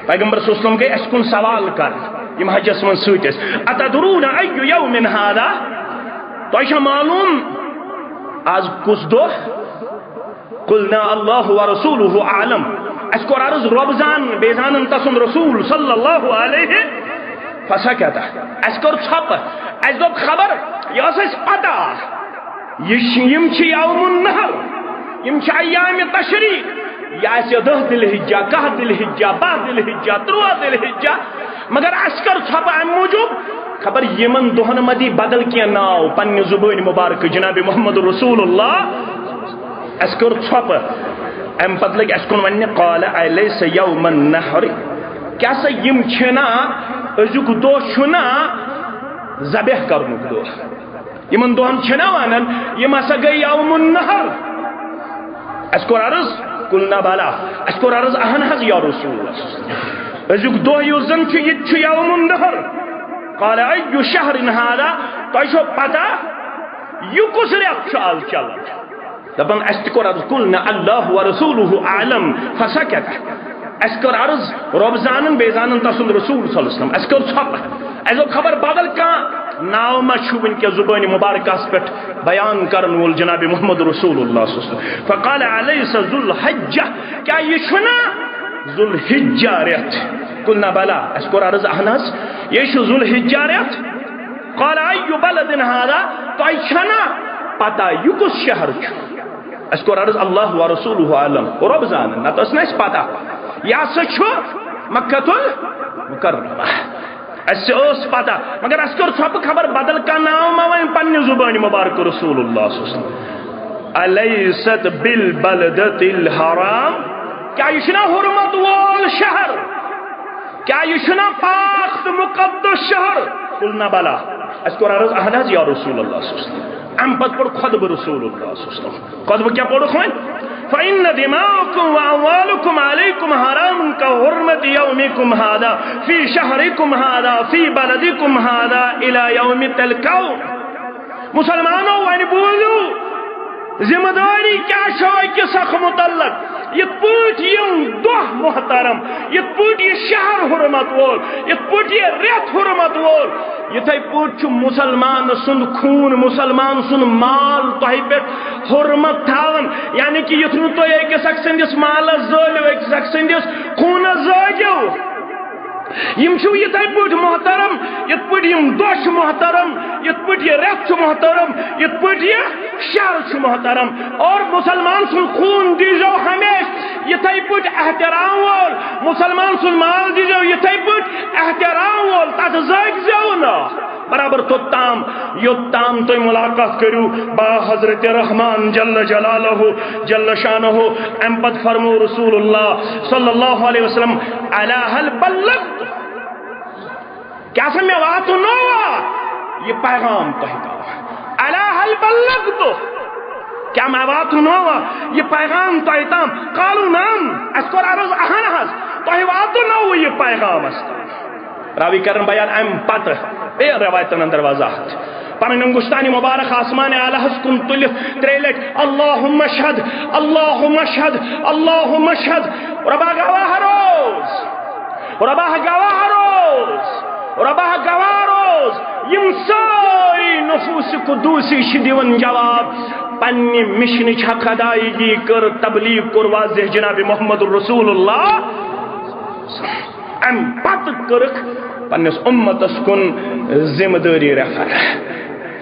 پیغمبر صلی اللہ علیہ وسلم گٔے اسہِ کُن سوال کرنہِ، یِم حجس منٛز سۭتۍ ٲسۍ، "اتدرون ای یوم ہذا؟" تۄہہِ چھا معلوم آز کُس دۄہ؟ قلنا اللہ ورسولہ اعلم۔ اسہِ کوٚر عرض، رۄب زان، بیٚیہِ زانن تسُنٛد رسول صلی اللہ علیہ۔ فسکت۔ اسہِ کٔر ژھۄپہٕ۔ اسہِ دوٚپ، خبر، یہِ ٲس اسہِ پتہ۔ یہِ چھِ، یِم چھِ یوم النحر، یِم چھِ ایام تشریق۔ یہِ آسہِ دَہ ذی الحجہ، کاہ ذی الحجہ، باہ ذی الحجہ، ترٛواہ ذی الحجہ۔ مگر اسہِ کٔر ژھۄپہٕ امہِ موٗجوٗب، خبر یِمن دۄہن ما دی بدل کینٛہہ ناو پننہِ زبٲنۍ مبارکہٕ جناب محمد رسول اللہ۔ اسہِ کٔر ژھۄپہٕ۔ امہِ پتہٕ لٔگۍ اسہِ کُن وننہِ، قال الیس یوم النحر؟ کیٛاہ سا یِم چھِنا، أزیُک دۄہ چھُنا ذبح کرنُک دۄہ؟ یِمن دۄہن چھِنا ونان، یِم ہسا گٔے یوم النحر۔ اسہِ کوٚر عرض، قلنا بلی، اسہِ کوٚر عرض، اہن حظ یا رسول اللہ۔ أزیُک دۄہ یُس زن چھُ، یہِ تہِ چھُ یوم النحر۔ قال ای شہر ہذا؟ تۄہہِ چھو پتہ، یہِ کُس رٮ۪تھ چھُ آز چلان؟ دپان، اسہِ تہِ کوٚر عرض، قلنا اللہ ورسولہ اعلم، فسکت۔ اسہِ کٔر عرض، رۄب زانن، بیٚیہِ زانن تسُنٛد رسول صلی اللہ علیہ وسلم۔ اسہِ کٔر ژھۄپہٕ۔ اسہِ دوٚپ، خبر بدل کانٛہہ ناو ما چھُ وٕنکیٚس زبٲنۍ مبارکس پٮ۪ٹھ بیان کرن وول جناب محمد رسول اللہ صلی اللہ علیہ وسلم۔ فقال الیس ذو الحجہ؟ کیٛاہ یہِ چھُنا ذو الحجہ رٮ۪تھ؟ قلنا بلی، اسہِ کوٚر عرض، اہن حظ، یہِ چھُ ذو الحجہ رٮ۪تھ۔ قال ای بلد ہذا؟ تۄہہِ چھنا پتہ یہِ کُس شہر چھُ؟ اسہِ کوٚر عرض، اللہ ورسولہ اعلم، رۄب زانن، نتہٕ ٲس نہٕ اسہِ پتہ۔ یہِ ہسا چھُ مکہ المکرمہ۔ اسہِ ٲس پتہ، مگر اسہِ کٔر ژھۄپہٕ، خبر بدل کانٛہہ ناو ما وۄنۍ پننہِ زبٲنۍ مبارک رسول اللہ صلی اللہ علیہ وسلم۔ الیست بالبلدۃ الحرام؟ کیٛاہ یہِ چھُنا حرمت وول شہر؟ کیٛاہ یہِ چھُنا پاک تہٕ مقدس شہر؟ قلنا بلی۔ اسہِ کوٚر عرض، اہن حظ یا رسول اللہ صلی اللہ علیہ وسلم۔ امہِ پتہٕ پوٚر خطبہٕ رسول اللہ صلی اللہ علیہ وسلم۔ خطبہٕ کیٛاہ پوٚرُکھ وۄنۍ؟ فإن دماءكم وأموالكم عليكم حرام كحرمة يومكم هذا في شهركم هذا في بلدكم هذا إلى يوم تلقون۔ مسلمانو، وۄنۍ بوٗزِو، ذمہٕ دٲری کیٛاہ چھِ أکِس اکھ متعلق۔ یِتھ پٲٹھۍ یِم دۄہ محترم، یِتھ پٲٹھۍ یہِ شہر حرمت وول، یِتھ پٲٹھۍ یہِ رٮ۪تھ حرمت وول، یِتھے پٲٹھۍ چھُ مسلمان سُنٛد خوٗن، مسلمان سُنٛد مال تۄہہِ پٮ۪ٹھ حرمت تھاوان۔ یعنی کہِ یُتھ نہٕ تُہۍ أکِس اکھ سٕنٛدِس مالس زٲلِو، أکِس اکھ سٕنٛدِس خوٗنس زٲلِو۔ یِم چھِو یِتھے پٲٹھۍ محترم، یِتھ پٲٹھۍ یِم دۄہ چھِ محترم، یِتھ پٲٹھۍ یہِ رٮ۪تھ چھُ محترم، یِتھ پٲٹھۍ یہِ شہر چھُ محترم۔ اور مسلمان سُنٛد خوٗن دیٖزیو ہمیشہِ یِتھے پٲٹھۍ احترام وول، مسلمان سُنٛد مال دیٖزیو یِتھے پٲٹھۍ احترام وول، تَتھ زٲگۍ زیو نہٕ۔ برابر توٚت تام، یوٚت تام تُہۍ ملاقات کٔرِو با حضرت رحمان جل جلالہ، جل شانہ۔ اَمہِ پتہٕ فرموو رسول اللہ صلی اللہ علیہ وسلم، الا هل بلغت؟ کیٛاہ سا مےٚ واتنووا یہِ پیغام تۄہہِ تام؟ الا هل بلغت؟ کیٛاہ مےٚ واتنووا یہِ پیغام تۄہہِ تام؟ قالوا نعم، اَسہِ کوٚر عرض، اہن حظ، تۄہہِ واتنووُ یہِ پیغام اَسہِ تام۔ راوی کرن بیان امہِ پتہٕ بیٚیہِ روایتن اندر وضاحت۔ پنٕنۍ انگشتانی مبارک آسمان اعلیٰ ہس کُن تُلِتھ ترٛیٚیہِ لٹہِ، اللہم اشہد، اللہم اشہد، اللہم اشہد، ربا گواہ روز، ربا گواہ روز، ربا گواہ روز۔ یِم سٲری نفوس قدوسی چھِ دِوان جواب، پننہِ مشنٕچ حق ادائیگی کٔر، تبلیغ کوٚر واضح جناب محمد رسول اللہ۔ امہِ پتہٕ کٔرٕکھ پننِس اُمتس کُن ذمہٕ دٲری ریفر۔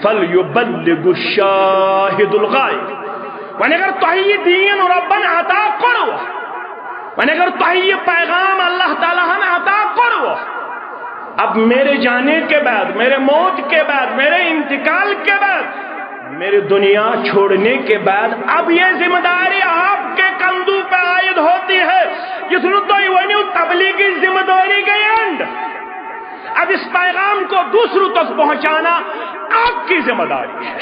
فلیبلغ الشاہد الغائب۔ وۄنۍ اگر تۄہہِ یہِ دیٖن رۄبن عطا کوٚروٕ، وۄنۍ اگر تۄہہِ یہِ پیغام اللہ تعالیٰ ہن عطا کوٚروٕ، اب میرے جانے کے بعد، میرے موت کے بعد، میرے انتقال کے بعد، میرے دنیا چھوڑنے کے بعد اب یہ ذمہ داری آپ کے کندھوں پہ عائد ہوتی ہے۔ یُس نہٕ تُہۍ ؤنِو، تبلیغی ذمہ داری گئی اینڈ۔ اب اس پیغام کو دوسروں تک پہنچانا آپ کی ذمہ داری ہے۔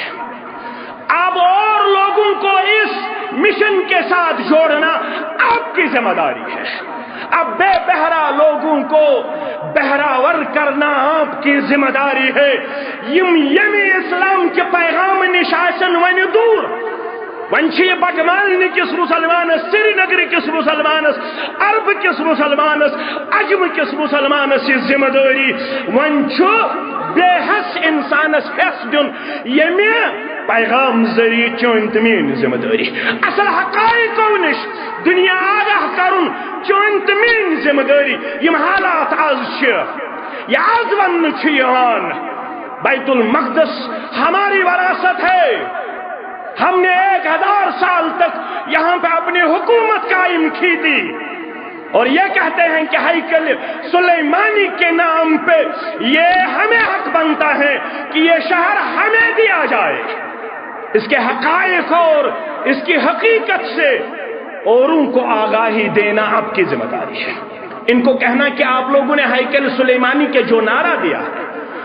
اب اور لوگوں کو اس مشن کے ساتھ جوڑنا آپ کی ذمہ داری ہے۔ اب بے بہرا لوگوں کو بہراور کرنا آپ کی ذمہ داری ہے۔ یِم ییٚمہِ اسلام کہِ پیغام نِش آسن وۄنۍ دوٗر، وۄنۍ چھِ یہِ بٹمالنہِ کِس مسلمانس، سرینگر کِس مسلمانس، عرب کِس مسلمانس، عجم کِس مسلمانس یہِ ذمہ دٲری۔ وۄنۍ چھُ بے حس انسانس حس دیُن، ییٚمہِ پیغام ذٔریعہٕ چٲنۍ تہٕ میٲنۍ ذمہ دٲری۔ اصل حقائقو نِش دنیا آگاہ کرُن چٲنۍ تہٕ میٲنۍ ذمہ دٲری۔ یِم حالات آز چھِ، یہِ آز وننہٕ چھُ یِوان، بیت المقدس ہماری وراثت ہے، ہم نے ایک ہزار سال تک یہاں پہ اپنی حکومت قائم کی تھی، اور یہ کہتے ہیں کہ ہیکل سلیمانی کے نام پہ یہ ہمیں حق بنتا ہے کہ یہ شہر ہمیں دیا جائے۔ اس کے حقائق اور اس کی حقیقت سے اوروں کو آگاہی دینا آپ کی ذمہ داری ہے۔ ان کو کہنا کہ آپ لوگوں نے ہیکل سلیمانی کے جو نعرہ دیا،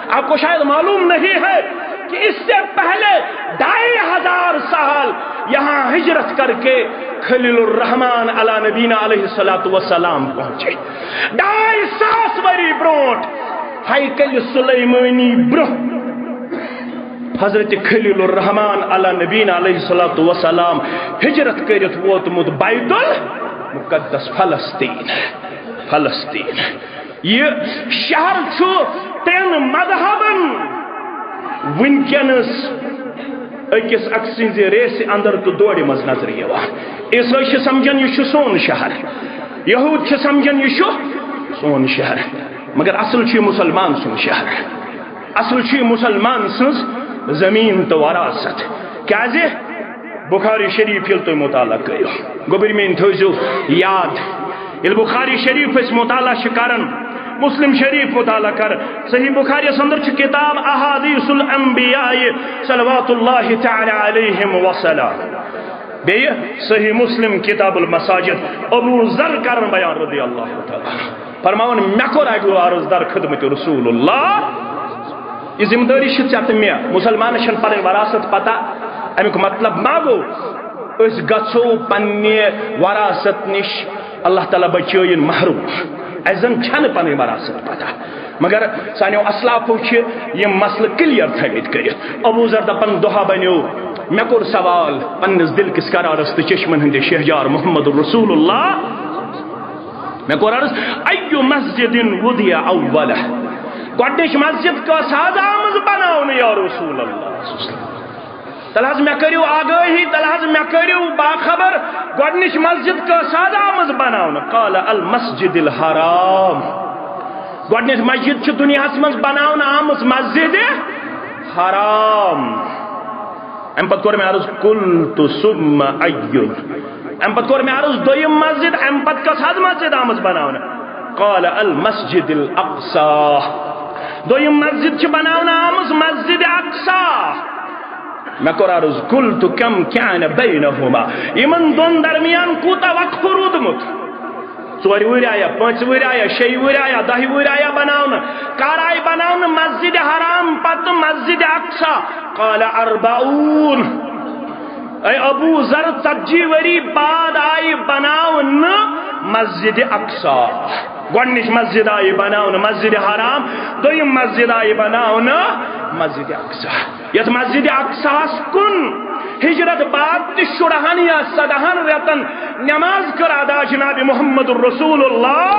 آپ کو شاید معلوم نہیں ہے کہ اس سے پہلے ڈھائی ہزار سال یہاں ہجرت کر کے خلیل الرحمان علی نبینا علیہ الصلوۃ والسلام پہنچے۔ ڈھائی ساس وری برونٹ ہیکل سلیمانی برونٹ حضرت خلیل الرحمان علی نبینا علیہ الصلوۃ والسلام ہجرت کٔرِتھ ووتمُت بیت المقدس، فلسطین۔ فلسطین۔ یہِ شہر چھُ ترٛٮ۪ن مذہبن وٕنکیٚنس أکِس اکھ سٕنٛزِ ریسہِ اندر تہٕ دورِ منٛز نظرِ یِوان۔ عیسٲے چھِ سمجھان یہِ چھُ سون شہر، یہوٗد چھِ سمجھان یہِ چھُ سون شہر، مگر اصل چھُ یہِ مسلمان سُنٛد شہر۔ اصل چھُ یہِ مسلمان سٕنٛز زمین تہٕ وراثت۔ کیازِ؟ بخاری شریف ییٚلہِ تُہۍ مطالعہ کٔرِو، گوٚبرۍ میٲنۍ تھٲیزیو یاد، ییٚلہِ بخاری شریف أسۍ مطالعہ چھِ کران، مسلم شریف مطالعہ کران، صحیح بخاری یس اندر چھُ کتاب احادیث الانبیاء صلوات اللہ تعالی علیہم وسلام، بیٚیہِ صحیح مسلم کتاب المساجد، ابو ذر کران بیان رضی اللہ تعالی عنہ۔ فرماوان، مےٚ کوٚر اَکہِ دۄہ عرض در خدمت رسول اللہ، یہِ ذمہٕ دٲری چھِ ژےٚ تہٕ مےٚ۔ مُسلمانَس چھَنہٕ پَنٕنۍ وراثت پَتہ۔ اَمیُک مطلب ما گوٚو أسۍ گژھو پننہِ وراثت نِش، اللہ تعالیٰ بچٲیِن محروم، اَسہِ زَن چھَنہٕ پَنٕنۍ وراثت پَتہ۔ مگر سانیو اسلافو چھِ یِم مسلہٕ کلیئر تھٲومٕتۍ کٔرِتھ۔ ابو ذر دَپان، دۄہا بنیو، مےٚ کوٚر سوال پننِس دِل کِس قرارَس تہٕ چشمَن ہٕنٛدِ شہجار محمد رسول اللہ۔ مےٚ کوٚر عرض، ایُّ مسجد وُضع اولہ؟ گۄڈٕنِچ مسجد کۄس حظ آمٕژ بناونہٕ یا رسول اللہ؟ تیٚلہِ حظ مےٚ کٔرِو آگٲہی، تیٚلہِ حظ مےٚ کٔرِو باخبر، گۄڈٕنِچ مسجد کۄس حظ آمٕژ بناونہٕ؟ قال المسجد الحرام۔ گۄڈٕنِچ مسجد چھِ دُنیاہَس منٛز بناونہٕ آمٕژ مسجد حرام۔ اَمہِ پتہٕ کوٚر مےٚ عرض، قلت ثم أي؟ اَمہِ پتہٕ کوٚر مےٚ عرض، دوٚیِم مسجد، اَمہِ پتہٕ کۄس حظ مسجد آمٕژ بناونہٕ؟ قال المسجد الأقصى۔ دوٚیِم مسجد چھِ بناونہٕ آمٕژ مسجد اقصی۔ مےٚ کوٚر عرض، قلت كم كان بينهما؟ یِمن دۄن درمیان کوٗتاہ وقفہٕ روٗدمُت؟ ژورِ وُہٕرۍ آیا، پانٛژِ وُہٕرۍ آیا، شیٚیہِ وُہٕرۍ آیا، دَہہِ وُہٕرۍ آیا بناونہٕ؟ کر آیہِ بناونہٕ مسجد حرام پتہٕ مسجد اقصی؟ قال أربعون۔ اے ابو ذر، ژتجی ؤری بعد آیہِ بناونہٕ مسجد اقصی۔ گۄڈٕنِچ مسجد آیہِ بناونہٕ مسجد حرام، دوٚیِم مسجد آیہِ بناونہٕ مسجد اقصی۔ یتھ مسجد اقصاہس کُن ہجرت بعد تہِ شُرہن یا سدہن رٮ۪تن نماز کٔر ادا جناب محمد رسول اللہ۔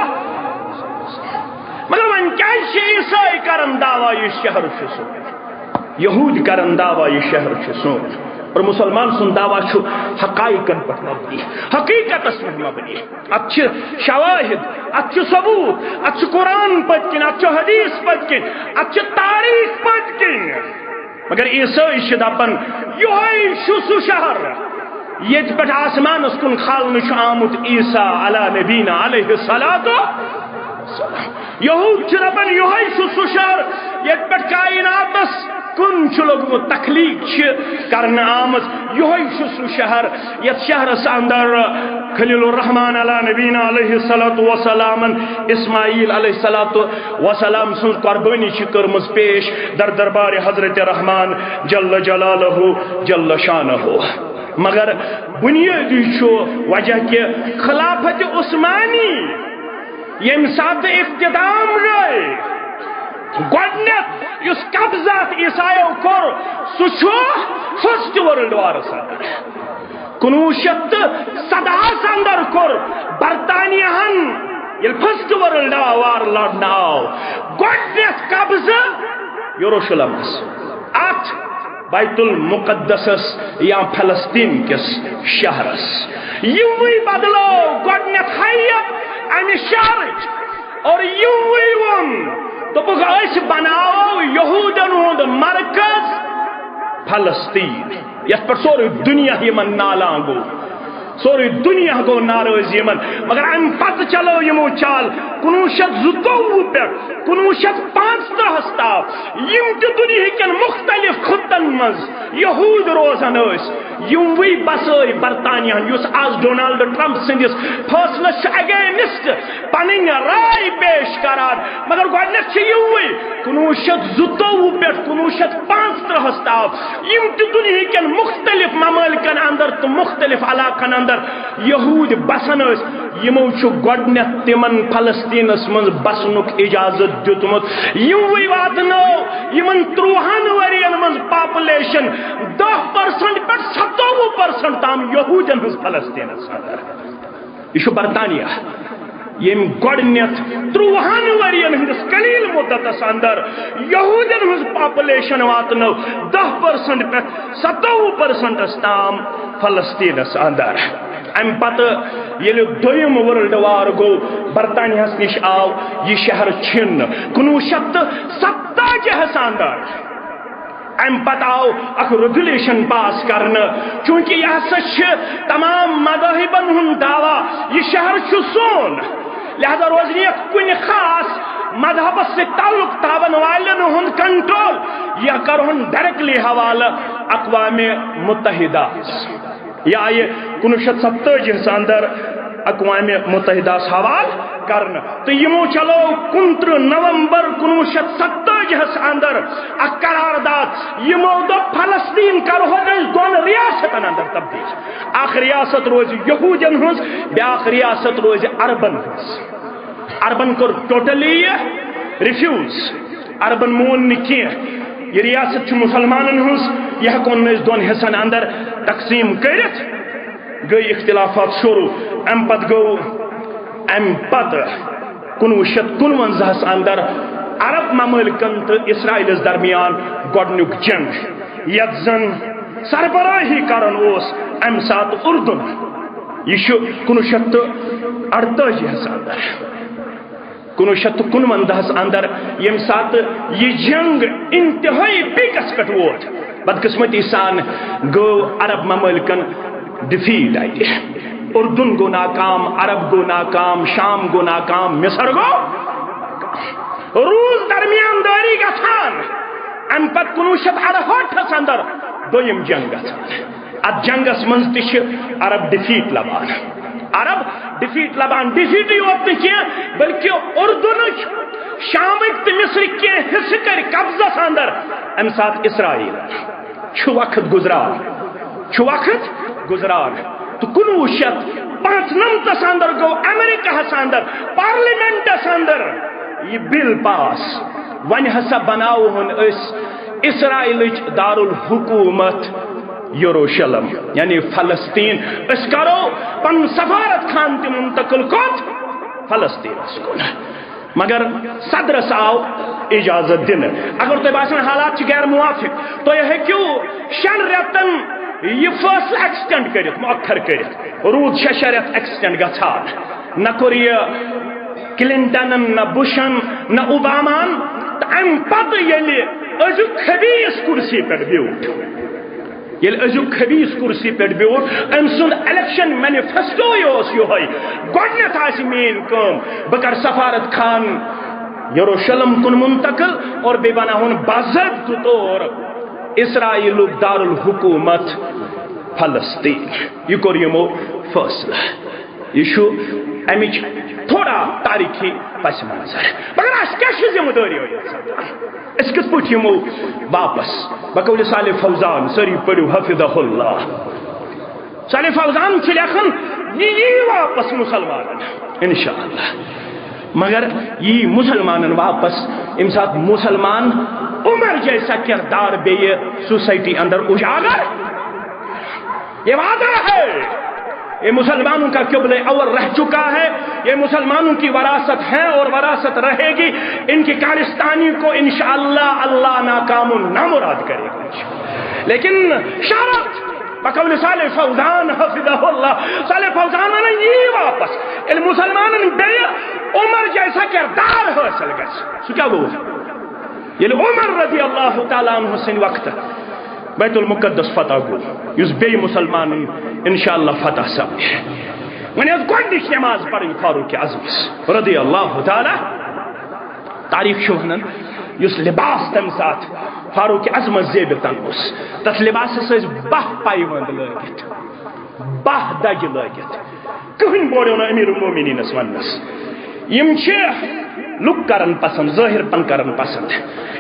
مگر وۄنۍ کیازِ چھِ عیسائی کران دعویٰ یہِ شہر چھُ سون؟ یہوٗدۍ کرن دعویٰ یہِ شہر چھُ سون، اور مسلمان سُنٛد دعویٰ چھُ حقائقن پٮ۪ٹھ مبنی، حقیقتس پٮ۪ٹھ مبنی۔ اتھ چھِ شواہد، اتھ چھُ ثبوت، اتھ چھُ قرآن پٔتۍ کِنۍ، اتھ چھُ حدیث پٔتۍ کِنۍ، اتھ چھِ تاریخ پٔتۍ کِنۍ۔ مگر عیسٲے چھِ دپان، یہوے چھُ سُہ شہر ییٚتہِ پٮ۪ٹھ آسمانس کُن کھالنہٕ چھُ آمُت عیسیٰ علی نبینا علیہ الصلوۃ والسلام۔ یہود چھِ دپان، یہوے چھُ سُہ شہر ییٚتہِ پٮ۪ٹھ کائناتس کُن چھُ لوٚگمُت، تخلیق چھِ کرنہٕ آمٕژ۔ یہوے چھُ سُہ شہر یتھ شہرس اندر خلیل الرحمان علی نبینا علیہ الصلوۃ والسلامن اسماعیل علیہ الصلوۃ والسلام سٕنٛز قربٲنی چھِ کٔرمٕژ پیش در دربار حضرت رحمان جل جلالہ جل شانہ۔ مگر بنیٲدی چھُ وجہ کہِ خلافت عثمانی ییٚمہِ ساتہٕ اختتام گٔے، گۄڈٕنیتھ یُس قبضہٕ اتھ عیسایو کوٚر، سُہ چھُ فرسٹ ورلڈ وارس اندر۔ کُنوُہ شیٚتھ تہٕ سدہس اندر کوٚر برطانیہن، ییٚلہِ فرسٹ ورلڈ وار لڑنہٕ آو، گۄڈٕنیتھ قبضہٕ یروشلمس، اتھ بیت المقدسس یا فلسطین کِس شہرس۔ یِموٕے بدلٲو گۄڈٕنیتھ حیت امہِ شہرٕچ، اور یِموٕے ووٚن، دوٚپُکھ، أسۍ بناوو یہودن ہُنٛد مرکز فلسطین، یتھ پٮ۪ٹھ سورُے دُنیا یِمن نالان گوٚو۔ سورُے دُنیا گوٚو ناراض یِمن، مگر امہِ پتہٕ چلٲو یِمو چال۔ کُنوُہ شیٚتھ زٕتووُہ پٮ۪ٹھ کُنوُہ شیٚتھ پانٛژترٕہس تام یِم تہِ دُنیہکٮ۪ن مختلف خطن منٛز یہود روزان ٲسۍ، یِموٕے بسٲے برطانیہن، یُس از ڈونالڈ ٹرمپ سٕنٛدِس فٲصلس چھُ against پنٕنۍ راے پیش کران، مگر گۄڈٕنیتھ چھِ یِموٕے کُنوُہ شیٚتھ زٕتووُہ پٮ۪ٹھ کُنوُہ شیٚتھ پانٛژترٕہس تام یِم تہِ دُنیہکٮ۪ن مختلف ممٲلکن اندر تہٕ مختلف علاقن اندر یہوٗدۍ بسان ٲسۍ، یِمو چھُ گۄڈٕنیتھ تِمن فلسطینس منٛز بسنُک اجازت دیُتمُت۔ یِموٕے واتنٲو یِمن ترٛوہن ؤرین منٛز پاپولیشن دَہ پرسنٹ پٮ۪ٹھ ستووُہ پرسنٹ تام یہوٗدٮ۪ن ہٕنٛز فلسطینس اندر۔ یہِ چھُ برطانیہ، ییٚمۍ گۄڈٕنیتھ ترٛوہن ؤرین ہٕنٛدِس قلیل مدتس اندر یہوٗدٮ۪ن ہٕنٛز پاپولیشن واتنٲو دَہ پرسنٹ پٮ۪ٹھ ستووُہ پرسنٹس تام فلسطینس اندر۔ امہِ پتہٕ ییٚلہِ دوٚیِم ورلڈ وار گوٚو، برطانیہس نِش آو یہِ شہر چھِنہٕ کُنوُہ شیٚتھ تہٕ ستتٲجی ہس اندر۔ امہِ پتہٕ آو اکھ ریگولیشن پاس کرنہٕ، چونکہ یہِ ہسا چھِ تمام مذاہبن ہُنٛد دعویٰ، یہِ شہر چھُ سون، لہذا روزِ نہٕ یتھ کُنہِ خاص مذہبس سۭتۍ تعلق تھاون والٮ۪ن ہُنٛد کنٹرول۔ یہِ کرہون ڈائریکٹلی حوالہٕ اقوام متحدہ۔ یہِ آیہِ کُنوُہ شیٚتھ ستتٲجی ہس اندر اقوام متحدہ ہس حوالہٕ کرنہٕ، تہٕ یِمو چلو کُنترٕہ نومبر کُنوُہ شیٚتھ ستتٲجی ہس اندر اکھ قرارداد۔ یِمو دوٚپ، فلسطین کرہون أسۍ دۄن ریاستن اندر تبدیل، اکھ ریاست روزِ یہودین ہٕنٛز، بیاکھ ریاست روزِ عربن ہٕنٛز۔ عربن کوٚر ٹوٹلی یہِ ریفیوز، عربن مون نہٕ کینٛہہ۔ یہِ ریاست چھِ مسلمانن ہٕنٛز، یہِ ہٮ۪کون نہٕ أسۍ دۄن حصن اندر تقسیٖم کٔرِتھ۔ گٔے اختلافات شروع۔ امہِ پتہٕ گوٚو، امہِ پتہٕ کُنوُہ شیٚتھ کُنوَنزاہس اندر عرب ممٲلکن تہٕ اسرائیلس درمیان گۄڈٕنیُک جنگ، یتھ زن سربراہی کران اوس امہِ ساتہٕ اردن۔ یہِ چھُ کُنوُہ شیٚتھ تہٕ اَرتٲجی ہس اندر۔ کُنوُہ شیٚتھ تہٕ کُنوَنزاہَس اندر، ییٚمہِ ساتہٕ یہِ جنگ انتہٲئی پیکس پٮ۪ٹھ ووت، بدقسمتی سان گوٚو عرب ممٲلکن ڈیفیٹ اتہِ۔ اردن گوٚو ناکام، عرب گوٚو ناکام، شام گوٚو ناکام، مصر گوٚو۔ روٗس درمیان دٲری گژھان۔ امہِ پتہٕ کُنوُہ شیٚتھ اَرہٲٹھَس اندر دوٚیِم جنگ گژھان۔ اتھ جنگس منٛز تہِ چھِ عرب ڈیفیٹ لبان۔ عرب ڈیفیٹ لبان، ڈیفیٹٕے یوت نہٕ کینٛہہ، بلکہِ اردنٕکۍ، شامٕکۍ تہٕ مصرٕکۍ کینٛہہ حصہٕ کٔرۍ قبضس اندر۔ امہِ ساتہٕ اسرائیل چھُ وقت گُزران، چھُ وقت گُزران۔ تہٕ کُنوُہ شیٚتھ پانٛژنَمتَس اندر گوٚو امریکہس اندر، پارلیمنٹس اندر یہِ بل پاس، وۄنۍ ہسا بناوہون أسۍ اسرائیلٕچ دارالحکومت یروشلم، یعنی فلسطین۔ أسۍ کرو پنُن سفارت خان تہِ منتقل کوٚت؟ فلسطینس کُن۔ مگر صدرس آو اجازت دِنہٕ۔ اگر تۄہہِ باسان حالات چھِ غیر موافق، تُہۍ ہیٚکِو شٮ۪ن رٮ۪تن یہِ فٲصلہٕ ایکسٹینڈ کٔرِتھ، مؤخر کٔرِتھ۔ روٗد شےٚ شےٚ رٮ۪تھ ایکسٹینڈ گژھان۔ نہ کوٚر یہِ کلنٹنن، نہ بشن، نہ اوباماہن۔ تہٕ امہِ پتہٕ ییٚلہِ أزیُک خبیث کُرسی پٮ۪ٹھ بیوٗٹھ، ییٚلہِ أزیُک خبیث کُرسی پٮ۪ٹھ بیوٗٹھ، أمۍ سُنٛد الیکشن مینیفیسٹوے اوس یِہوٚے، گۄڈٕنٮ۪تھ آسہِ میٛٲنۍ کٲم، بہٕ کرٕ سفارت خان یروشلم کُن منتقل اور بیٚیہِ بناوُن باضٲبطہٕ طور اسرائیلُک دارالحکومت فلسطین۔ یہِ کوٚر یِمو فٲصلہٕ۔ یہِ چھُ امِچ تھوڑا تاریخی پس منظر۔ مگر اسہِ کیٛاہ چھِ ذمہٕ دٲری ییٚتہِ؟ أسۍ کِتھ پٲٹھۍ یِمو واپس؟ بقول صالح فوزان، سٲری پٔرِو حفظہ اللہ۔ صالح فوزان چھِ لیکھان، یہِ یی واپس مُسلمانن، انشاءاللہ۔ مگر یی مُسلمانن واپس، ییٚمہِ ساتہٕ مُسلمان عمر جیسا کردار بیٚیہِ سوسائٹی اندر اجاگر، یہ وعدہ ہے۔ یہ مسلمانوں کا قبلہ اول رہ چکا ہے، یہ مسلمانوں کی وراثت ہے اور وراثت رہے گی۔ ان کی کارستانی کو انشاءاللہ اللہ ناکام و نامراد کرے گا۔ لیکن شرط، بقول صالح فوزان حفظہ اللہ، صالح فوزان ونان، یی واپس ییٚلہِ مسلمانن بیٚیہِ عمر جیسا کردار حٲصِل گژھِ۔ سُہ کیٛاہ گوٚو؟ ییٚلہِ عمر رضی اللہ تعالیٰ عنہ سٕنٛدِ وقتہٕ بیت المقدس فتح گوٚو، یُس بیٚیہِ مسلمانن انشاءاللہ فتح سپدِ۔ وۄنۍ ٲس گۄڈٕنِچ نماز پرٕنۍ فاروق اعظمس رضی اللہ تعالیٰ۔ تاریخ چھُ ونان، یُس لباس تمہِ ساتہٕ فاروق اعظمس زیبہِ تن اوس، تتھ لباسس ٲسۍ باہ پایوند لٲگِتھ، باہ دجہِ لٲگِتھ۔ کٕہٕنۍ بوریو نہٕ امیر المومنینس وننس۔ یِم چھِ لُکھ کران پسند، ظٲہر پن کران پسند۔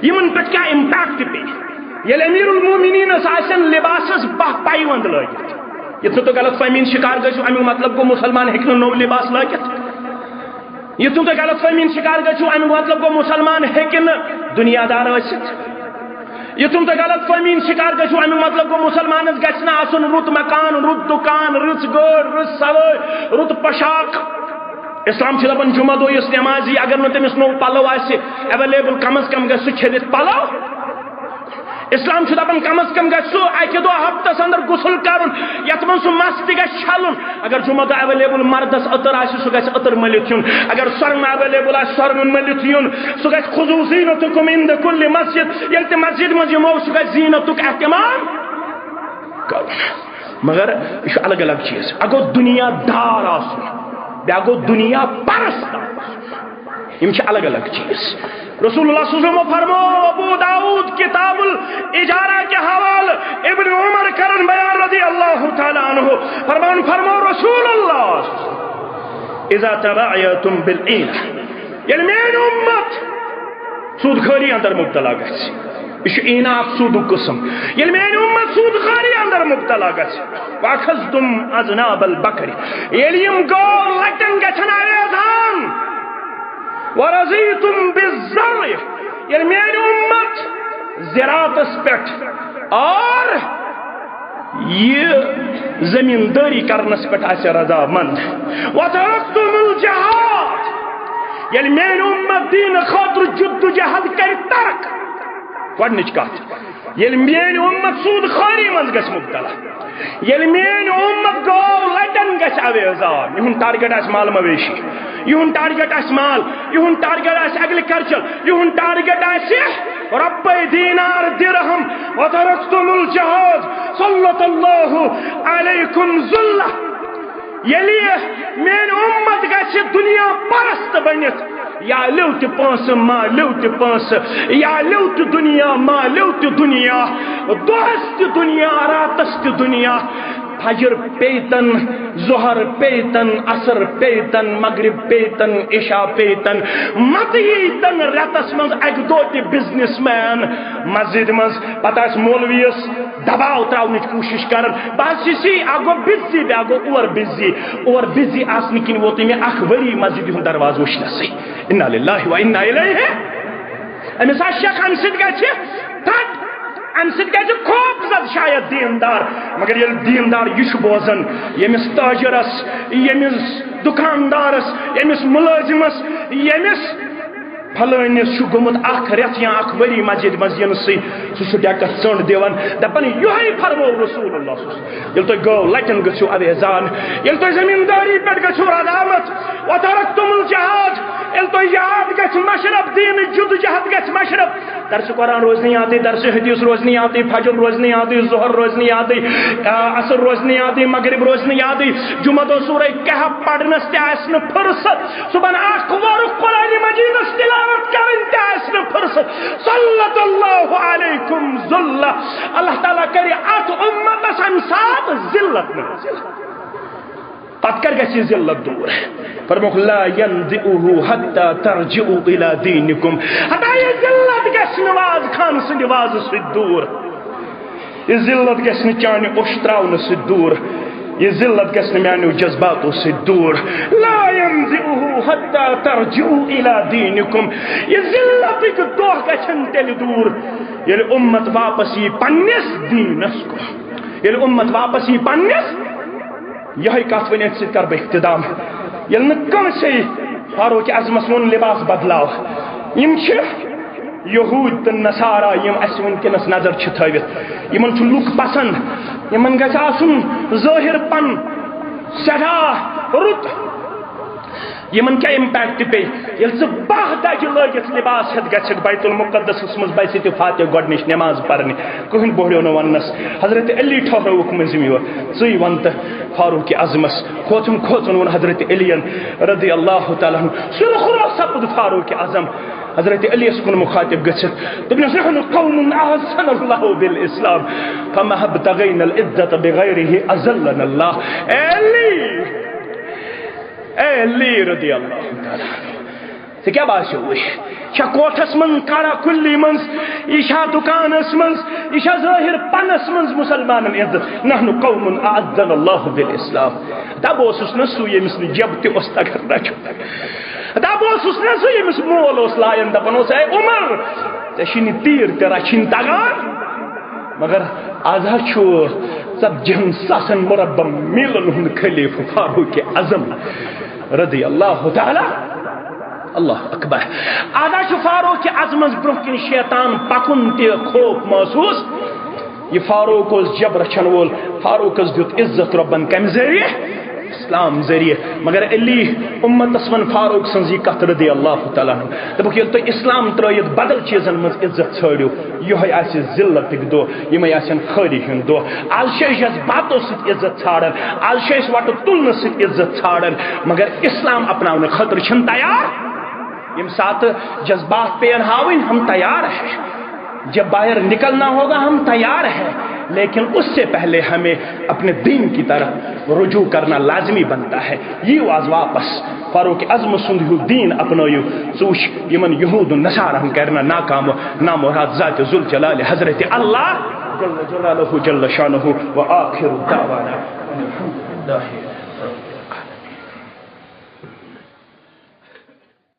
یِمن پٮ۪ٹھ کیٛاہ امپیکٹ پیٚیہِ؟ ییٚلہِ امیر المومنینس آسن لباسس باہ پایوند لٲگِتھ، یُتھ نہٕ تُہۍ غلط فہمی ہُنٛد شکار گٔژھِو، امیُک مطلب گوٚو مسلمان ہیٚکہِ نہٕ نوٚو لباس لٲگِتھ۔ یُتھ نہٕ تُہۍ غلط فہمی ہُنٛد شکار گٔژھِو، امیُک مطلب گوٚو مسلمان ہیٚکہِ نہٕ دُنیا دار ٲسِتھ۔ یُتھ نہٕ تُہۍ غلط فہمی ہُنٛد شکار گٔژھِو، امیُک مطلب گوٚو مسلمانس گژھِ نہٕ آسُن رُت مکان، رُت دُکان، رٕژ گٲڑۍ، رٕژ سوٲرۍ، رُت پۄشاک۔ اسلام چھُ دپان، جمعہ دۄہ یُس نمازی، اگر نہٕ تٔمِس نوٚو پلو آسہِ ایویلیبل، کم از کم گژھِ سُہ چھٔلِتھ پلو۔ اسلام چھُ دپان، کم از کم گژھِ سُہ اکہِ دۄہ ہفتس اندر غسل کرُن، یتھ منٛز سُہ مس تہِ گژھِ چھلُن۔ اگر جمعہ دۄہ ایویلیبل مردس عطر آسہِ، سُہ گژھِ عطر مٔلِتھ یُن۔ اگر سۄرمہٕ ایویلیبل آسہِ، سۄرمہٕ مٔلِتھ یُن۔ سُہ گژھِ خذوا زینتکم عند کل مسجد۔ ییٚلہِ تہِ مسجد منٛز یِمو، سُہ گژھِ زینتُک اہتمام کرُن۔ مگر یہِ چھُ الگ الگ چیٖز۔ اکھ گوٚو دُنیا دار آسُن، بیٛاکھ گوٚو دُنیا پرست آسُن۔ یِم چھِ الگ الگ چیٖز۔ رسول اللہ صلی اللہ علیہ وسلم فرمو، ابو داؤد کتاب الاجارہ کے حوالے، ابن عمر کرن بیان رضی اللہ تعالیٰ عنہ، فرمان فرمو رسول اللہ، اذا تبايعتم بالعينة، ییٚلہِ میٲنۍ امت سود خوری اندر مبتلا گژھِ، یہِ چھُ عینہ اکھ سودُک قٕسم۔ ییٚلہِ میٲنۍ امت سود خوری اندر مبتلا گژھِ، واخذتم اذناب البقر، ییٚلہِ یِم گٲو لٹٮ۪ن گژھن آویزان، ورضیتم بالزرع، ییٚلہِ میٲنۍ امت زراعتس پٮ۪ٹھ اور یہِ زمیٖندٲری کرنس پٮ۪ٹھ آسہِ رضامند۔ وترکتم الجہاد، ییٚلہِ میٲنۍ امت دیٖنہٕ خٲطرٕ جدوجہد کرِ ترک۔ گۄڈنِچ کتھ، ییٚلہِ میٲنۍ امت سود خوری منٛز گژھِ مبتلا، ییٚلہِ میٲنۍ امت گٲو لٹٮ۪ن گژھِ اویزان، یِہُنٛد ٹارگیٹ آسہِ مال مویشی، یِہُنٛد ٹارگیٹ آسہِ مال، یِہُنٛد ٹارگیٹ آسہِ ایگریکلچر، یِہُنٛد ٹارگیٹ آسہِ رۄپے دینار درہم۔ وترکتم الجہاد سلط اللہ علیکم ذلہ۔ ییٚلہِ میٲنۍ اُمت گژھِ دُنیا پرست بٔنِتھ، یا لیو تہِ پونٛسہٕ، ما لیو تہِ پونٛسہٕ، یا لیو تہِ دُنیا، ما لیو تہِ دُنیا، دۄہس تہِ دُنیا، راتس تہِ دُنیا، فجر پیتن، ظہر پیتن، عصر پیتن، مغرب پیتن، عشاء پیتن، متہٕ ییتن رٮ۪تس منٛز اکہِ دۄہ تہِ بزنس مین مسجد منٛز، پتہٕ آسہِ مولویس دباو تراونٕچ کوٗشش کران۔ بہٕ حظ چھُس یی، اکھ گوٚو بزی، بیٛاکھ گوٚو اور بزی۔ اور بزی آسنہٕ کِنۍ ووتُے مےٚ اکھ ؤری مسجد ہُنٛد دروازٕ وٕچھنَسٕے۔ انا للہ و انا الیہ۔ أمِس آسہِ شک، اَمہِ سۭتۍ گژھِ تھرٹ، اَمہِ سۭتۍ گژھِ خوف زد شاید دیندار۔ مگر ییٚلہِ دیندار یہِ چھُ بوزان، ییٚمِس تاجرس، ییٚمِس دُکاندارس، ییٚمِس مُلٲزِمس، ییٚمِس فلٲنِس چھُ گوٚمُت اکھ رٮ۪تھ یا اکھ ؤری مسجد منٛز یِنہٕ سٕے، سُہ چھُ ڈٮ۪کس ژٔنٛڈ دِوان، دپان، یِہوٚے فرموو رسول اللہ صلی اللہ علیہ وسلم۔ ییٚلہِ تُہۍ گٲو لٹٮ۪ن گٔژھِو اویزان، ییٚلہِ تُہۍ زٔمیٖندٲری پٮ۪ٹھ گٔژھِو ردامت، وترکتم الجہاد، ییٚلہِ تۄہہِ یاد گژھِ مشرف دینٕچ جدوجہد گژھِ مشرف، درس قرآن روزِ نہٕ یادٕے، درس حدیث روزِ نہٕ یادٕے، فجر روزِ نہٕ یادٕے، ظہر روزِ نہٕ یادٕے، آ، عصر روزِ نہٕ یادٕے، مغرب روزِ نہٕ یادٕے، جمعہ دۄہ سورہ کہف پرنس تہِ آسہِ نہٕ فرصت، صبحن اکھ ورُق قرآن مجیدس تلاوت کرٕنۍ تہِ آسہِ نہٕ فرصت۔ صلی اللہ علیکم ذلہ۔ اللہ تعالیٰ کرِ اتھ امتس امہِ ساتہٕ ذلت نازل۔ پتہٕ کر گژھِ یہِ ذلت دوٗر؟ فرمووُکھ، لا ينزعه حتى ترجعوا الى دينكم۔ ہتا یہِ ذلت گژھِ نہٕ وازٕ خان سٕنٛدِ وازٕ سۭتۍ دوٗر۔ یہِ ذلت گژھِ نہٕ چانہِ اوٚش تراونہٕ سۭتۍ دوٗر۔ یہِ ذلت گژھِ نہٕ میانیو جذباتو سۭتۍ دوٗر۔ لا ينزعه حتى ترجعوا الى دينكم۔ یہِ ذلتٕکۍ دۄہ گژھن تیٚلہِ دوٗر، ییٚلہِ اُمت واپس یی پننِس دیٖنس کُن۔ ییٚلہِ اُمت واپس یی پننِس یِہوٚے کَتھ ؤنِتھ سۭتۍ کَرٕ بہٕ اختتام۔ ییٚلہِ نہٕ کٲنٛسے فاروق اعظمَس ووٚن لباس بدلاو، یِم چھِ یہوٗد تہٕ نصارا، یِم اَسہِ وٕنکیٚنَس نظر چھِ تھٲوِتھ، یِمَن چھُ لُک پسنٛد، یِمَن گژھِ آسُن ظٲہِر پن سٮ۪ٹھاہ رُت۔ یِمَن کیٛاہ امپیکٹ پیٚیہِ؟ ییٚلہِ ژٕ باہ دَجہِ لٲگِتھ لباس ہٮ۪تھ گژھکھ بیت المقدسَس منٛز، بَسہِ تہِ فاتح گۄڈٕنِچ نٮ۪ماز پرنہِ، کٕہٕنۍ بوہریو نہٕ وَننَس۔ حضرت علی ٹھٔہرٲوُکھ مٔنٛزِم یور، ژٕے وَن تہٕ فاروق اعظمس۔ کھوژُن کھوژُن ووٚن حضرت علی رضی اللہ تعالیٰ عنہ، سُرخ روٚخ سپُد فاروق اعظم۔ حضرت علی یس کُن مخاطب گٔژھِتھ دوٚپنَس، نحن قوم اعزنا اللہ بالاسلام، فما ابتغینا العزة بغیرہ اذلنا اللہ۔ اے علی، اے علی رضی اللہ تعالیٰ عنہ، ژےٚ کیٛاہ باسیووُے؟ یہِ چھا کوٹھس منٛز، کارا کُلی منٛز، یہِ چھا دُکانس منٛز، یہِ چھا ظٲہِر پنس منٛز مُسلمانن عزت؟ نحن قوم اعزنا اللہ بالاسلام۔ دَپ بہٕ اوسُس نہ سُہ ییٚمِس نہٕ جب تہِ اوس تگان رچھُن۔ دَپ بہٕ اوسُس نہ سُہ ییٚمِس مول اوس لایان، دپان اوس، اے عمر، ژےٚ چھُے نہٕ تیٖر تہِ رچھِنۍ تگان۔ مگر از حظ چھُ ژتجِہن ساسن مربع میٖلن ہُنٛد خلیفہٕ فاروق اعظم رضی اللہ تعالیٰ۔ اللہ اکبر۔ از حظ چھُ فاروق اعظمس برونٛہہ کِنۍ شیطان پکُن تہِ خوف محسوس۔ یہِ فاروق اوس جب رچھن وول، فاروقس دیُت عزت رۄبن کمہِ ذٔریعہٕ؟ اسلام ذٔریعہٕ۔ مگر علی، امتس ون فاروق سٕنٛز یہِ کتھ رضی اللہ تعالیٰ عنہ۔ دوٚپُکھ، ییٚلہِ تُہۍ اسلام ترٲوِتھ بدل چیٖزن منٛز عزت ژھٲنٛڈِو، یِہوٚے آسہِ ذلتٕکۍ دۄہ، یِمے آسن خٲری ہٕنٛدۍ دۄہ۔ از چھِ أسۍ جذباتو سۭتۍ عزت ژھانڈان، از چھِ أسۍ وۄٹہٕ تُلنہٕ سۭتۍ عزت ژھانڈان، مگر اسلام اپناونہٕ خٲطرٕ چھِنہٕ تیار۔ ییٚمہِ ساتہٕ جذبات پیٚن ہاوٕنۍ، ہم تیار ہیں۔ جب باہر نکلنا ہوگا، ہم تیار ہیں، لیکن اس سے پہلے ہمیں اپنے دین کی طرف رجوع کرنا لازمی بنتا ہے۔ یِیِو از واپس فاروق اعظم سُنٛد ہیوٗ دیٖن اپنٲیِو۔ ژٕ وٕچھ، یِمن یہوٗد و نصاراہن کرِ نہ ناکام و نامراد ذات ذوالجلال حضرت اللہ جل جلالہ جل شانہ۔ و آخر دعوانا ان الحمد للہ۔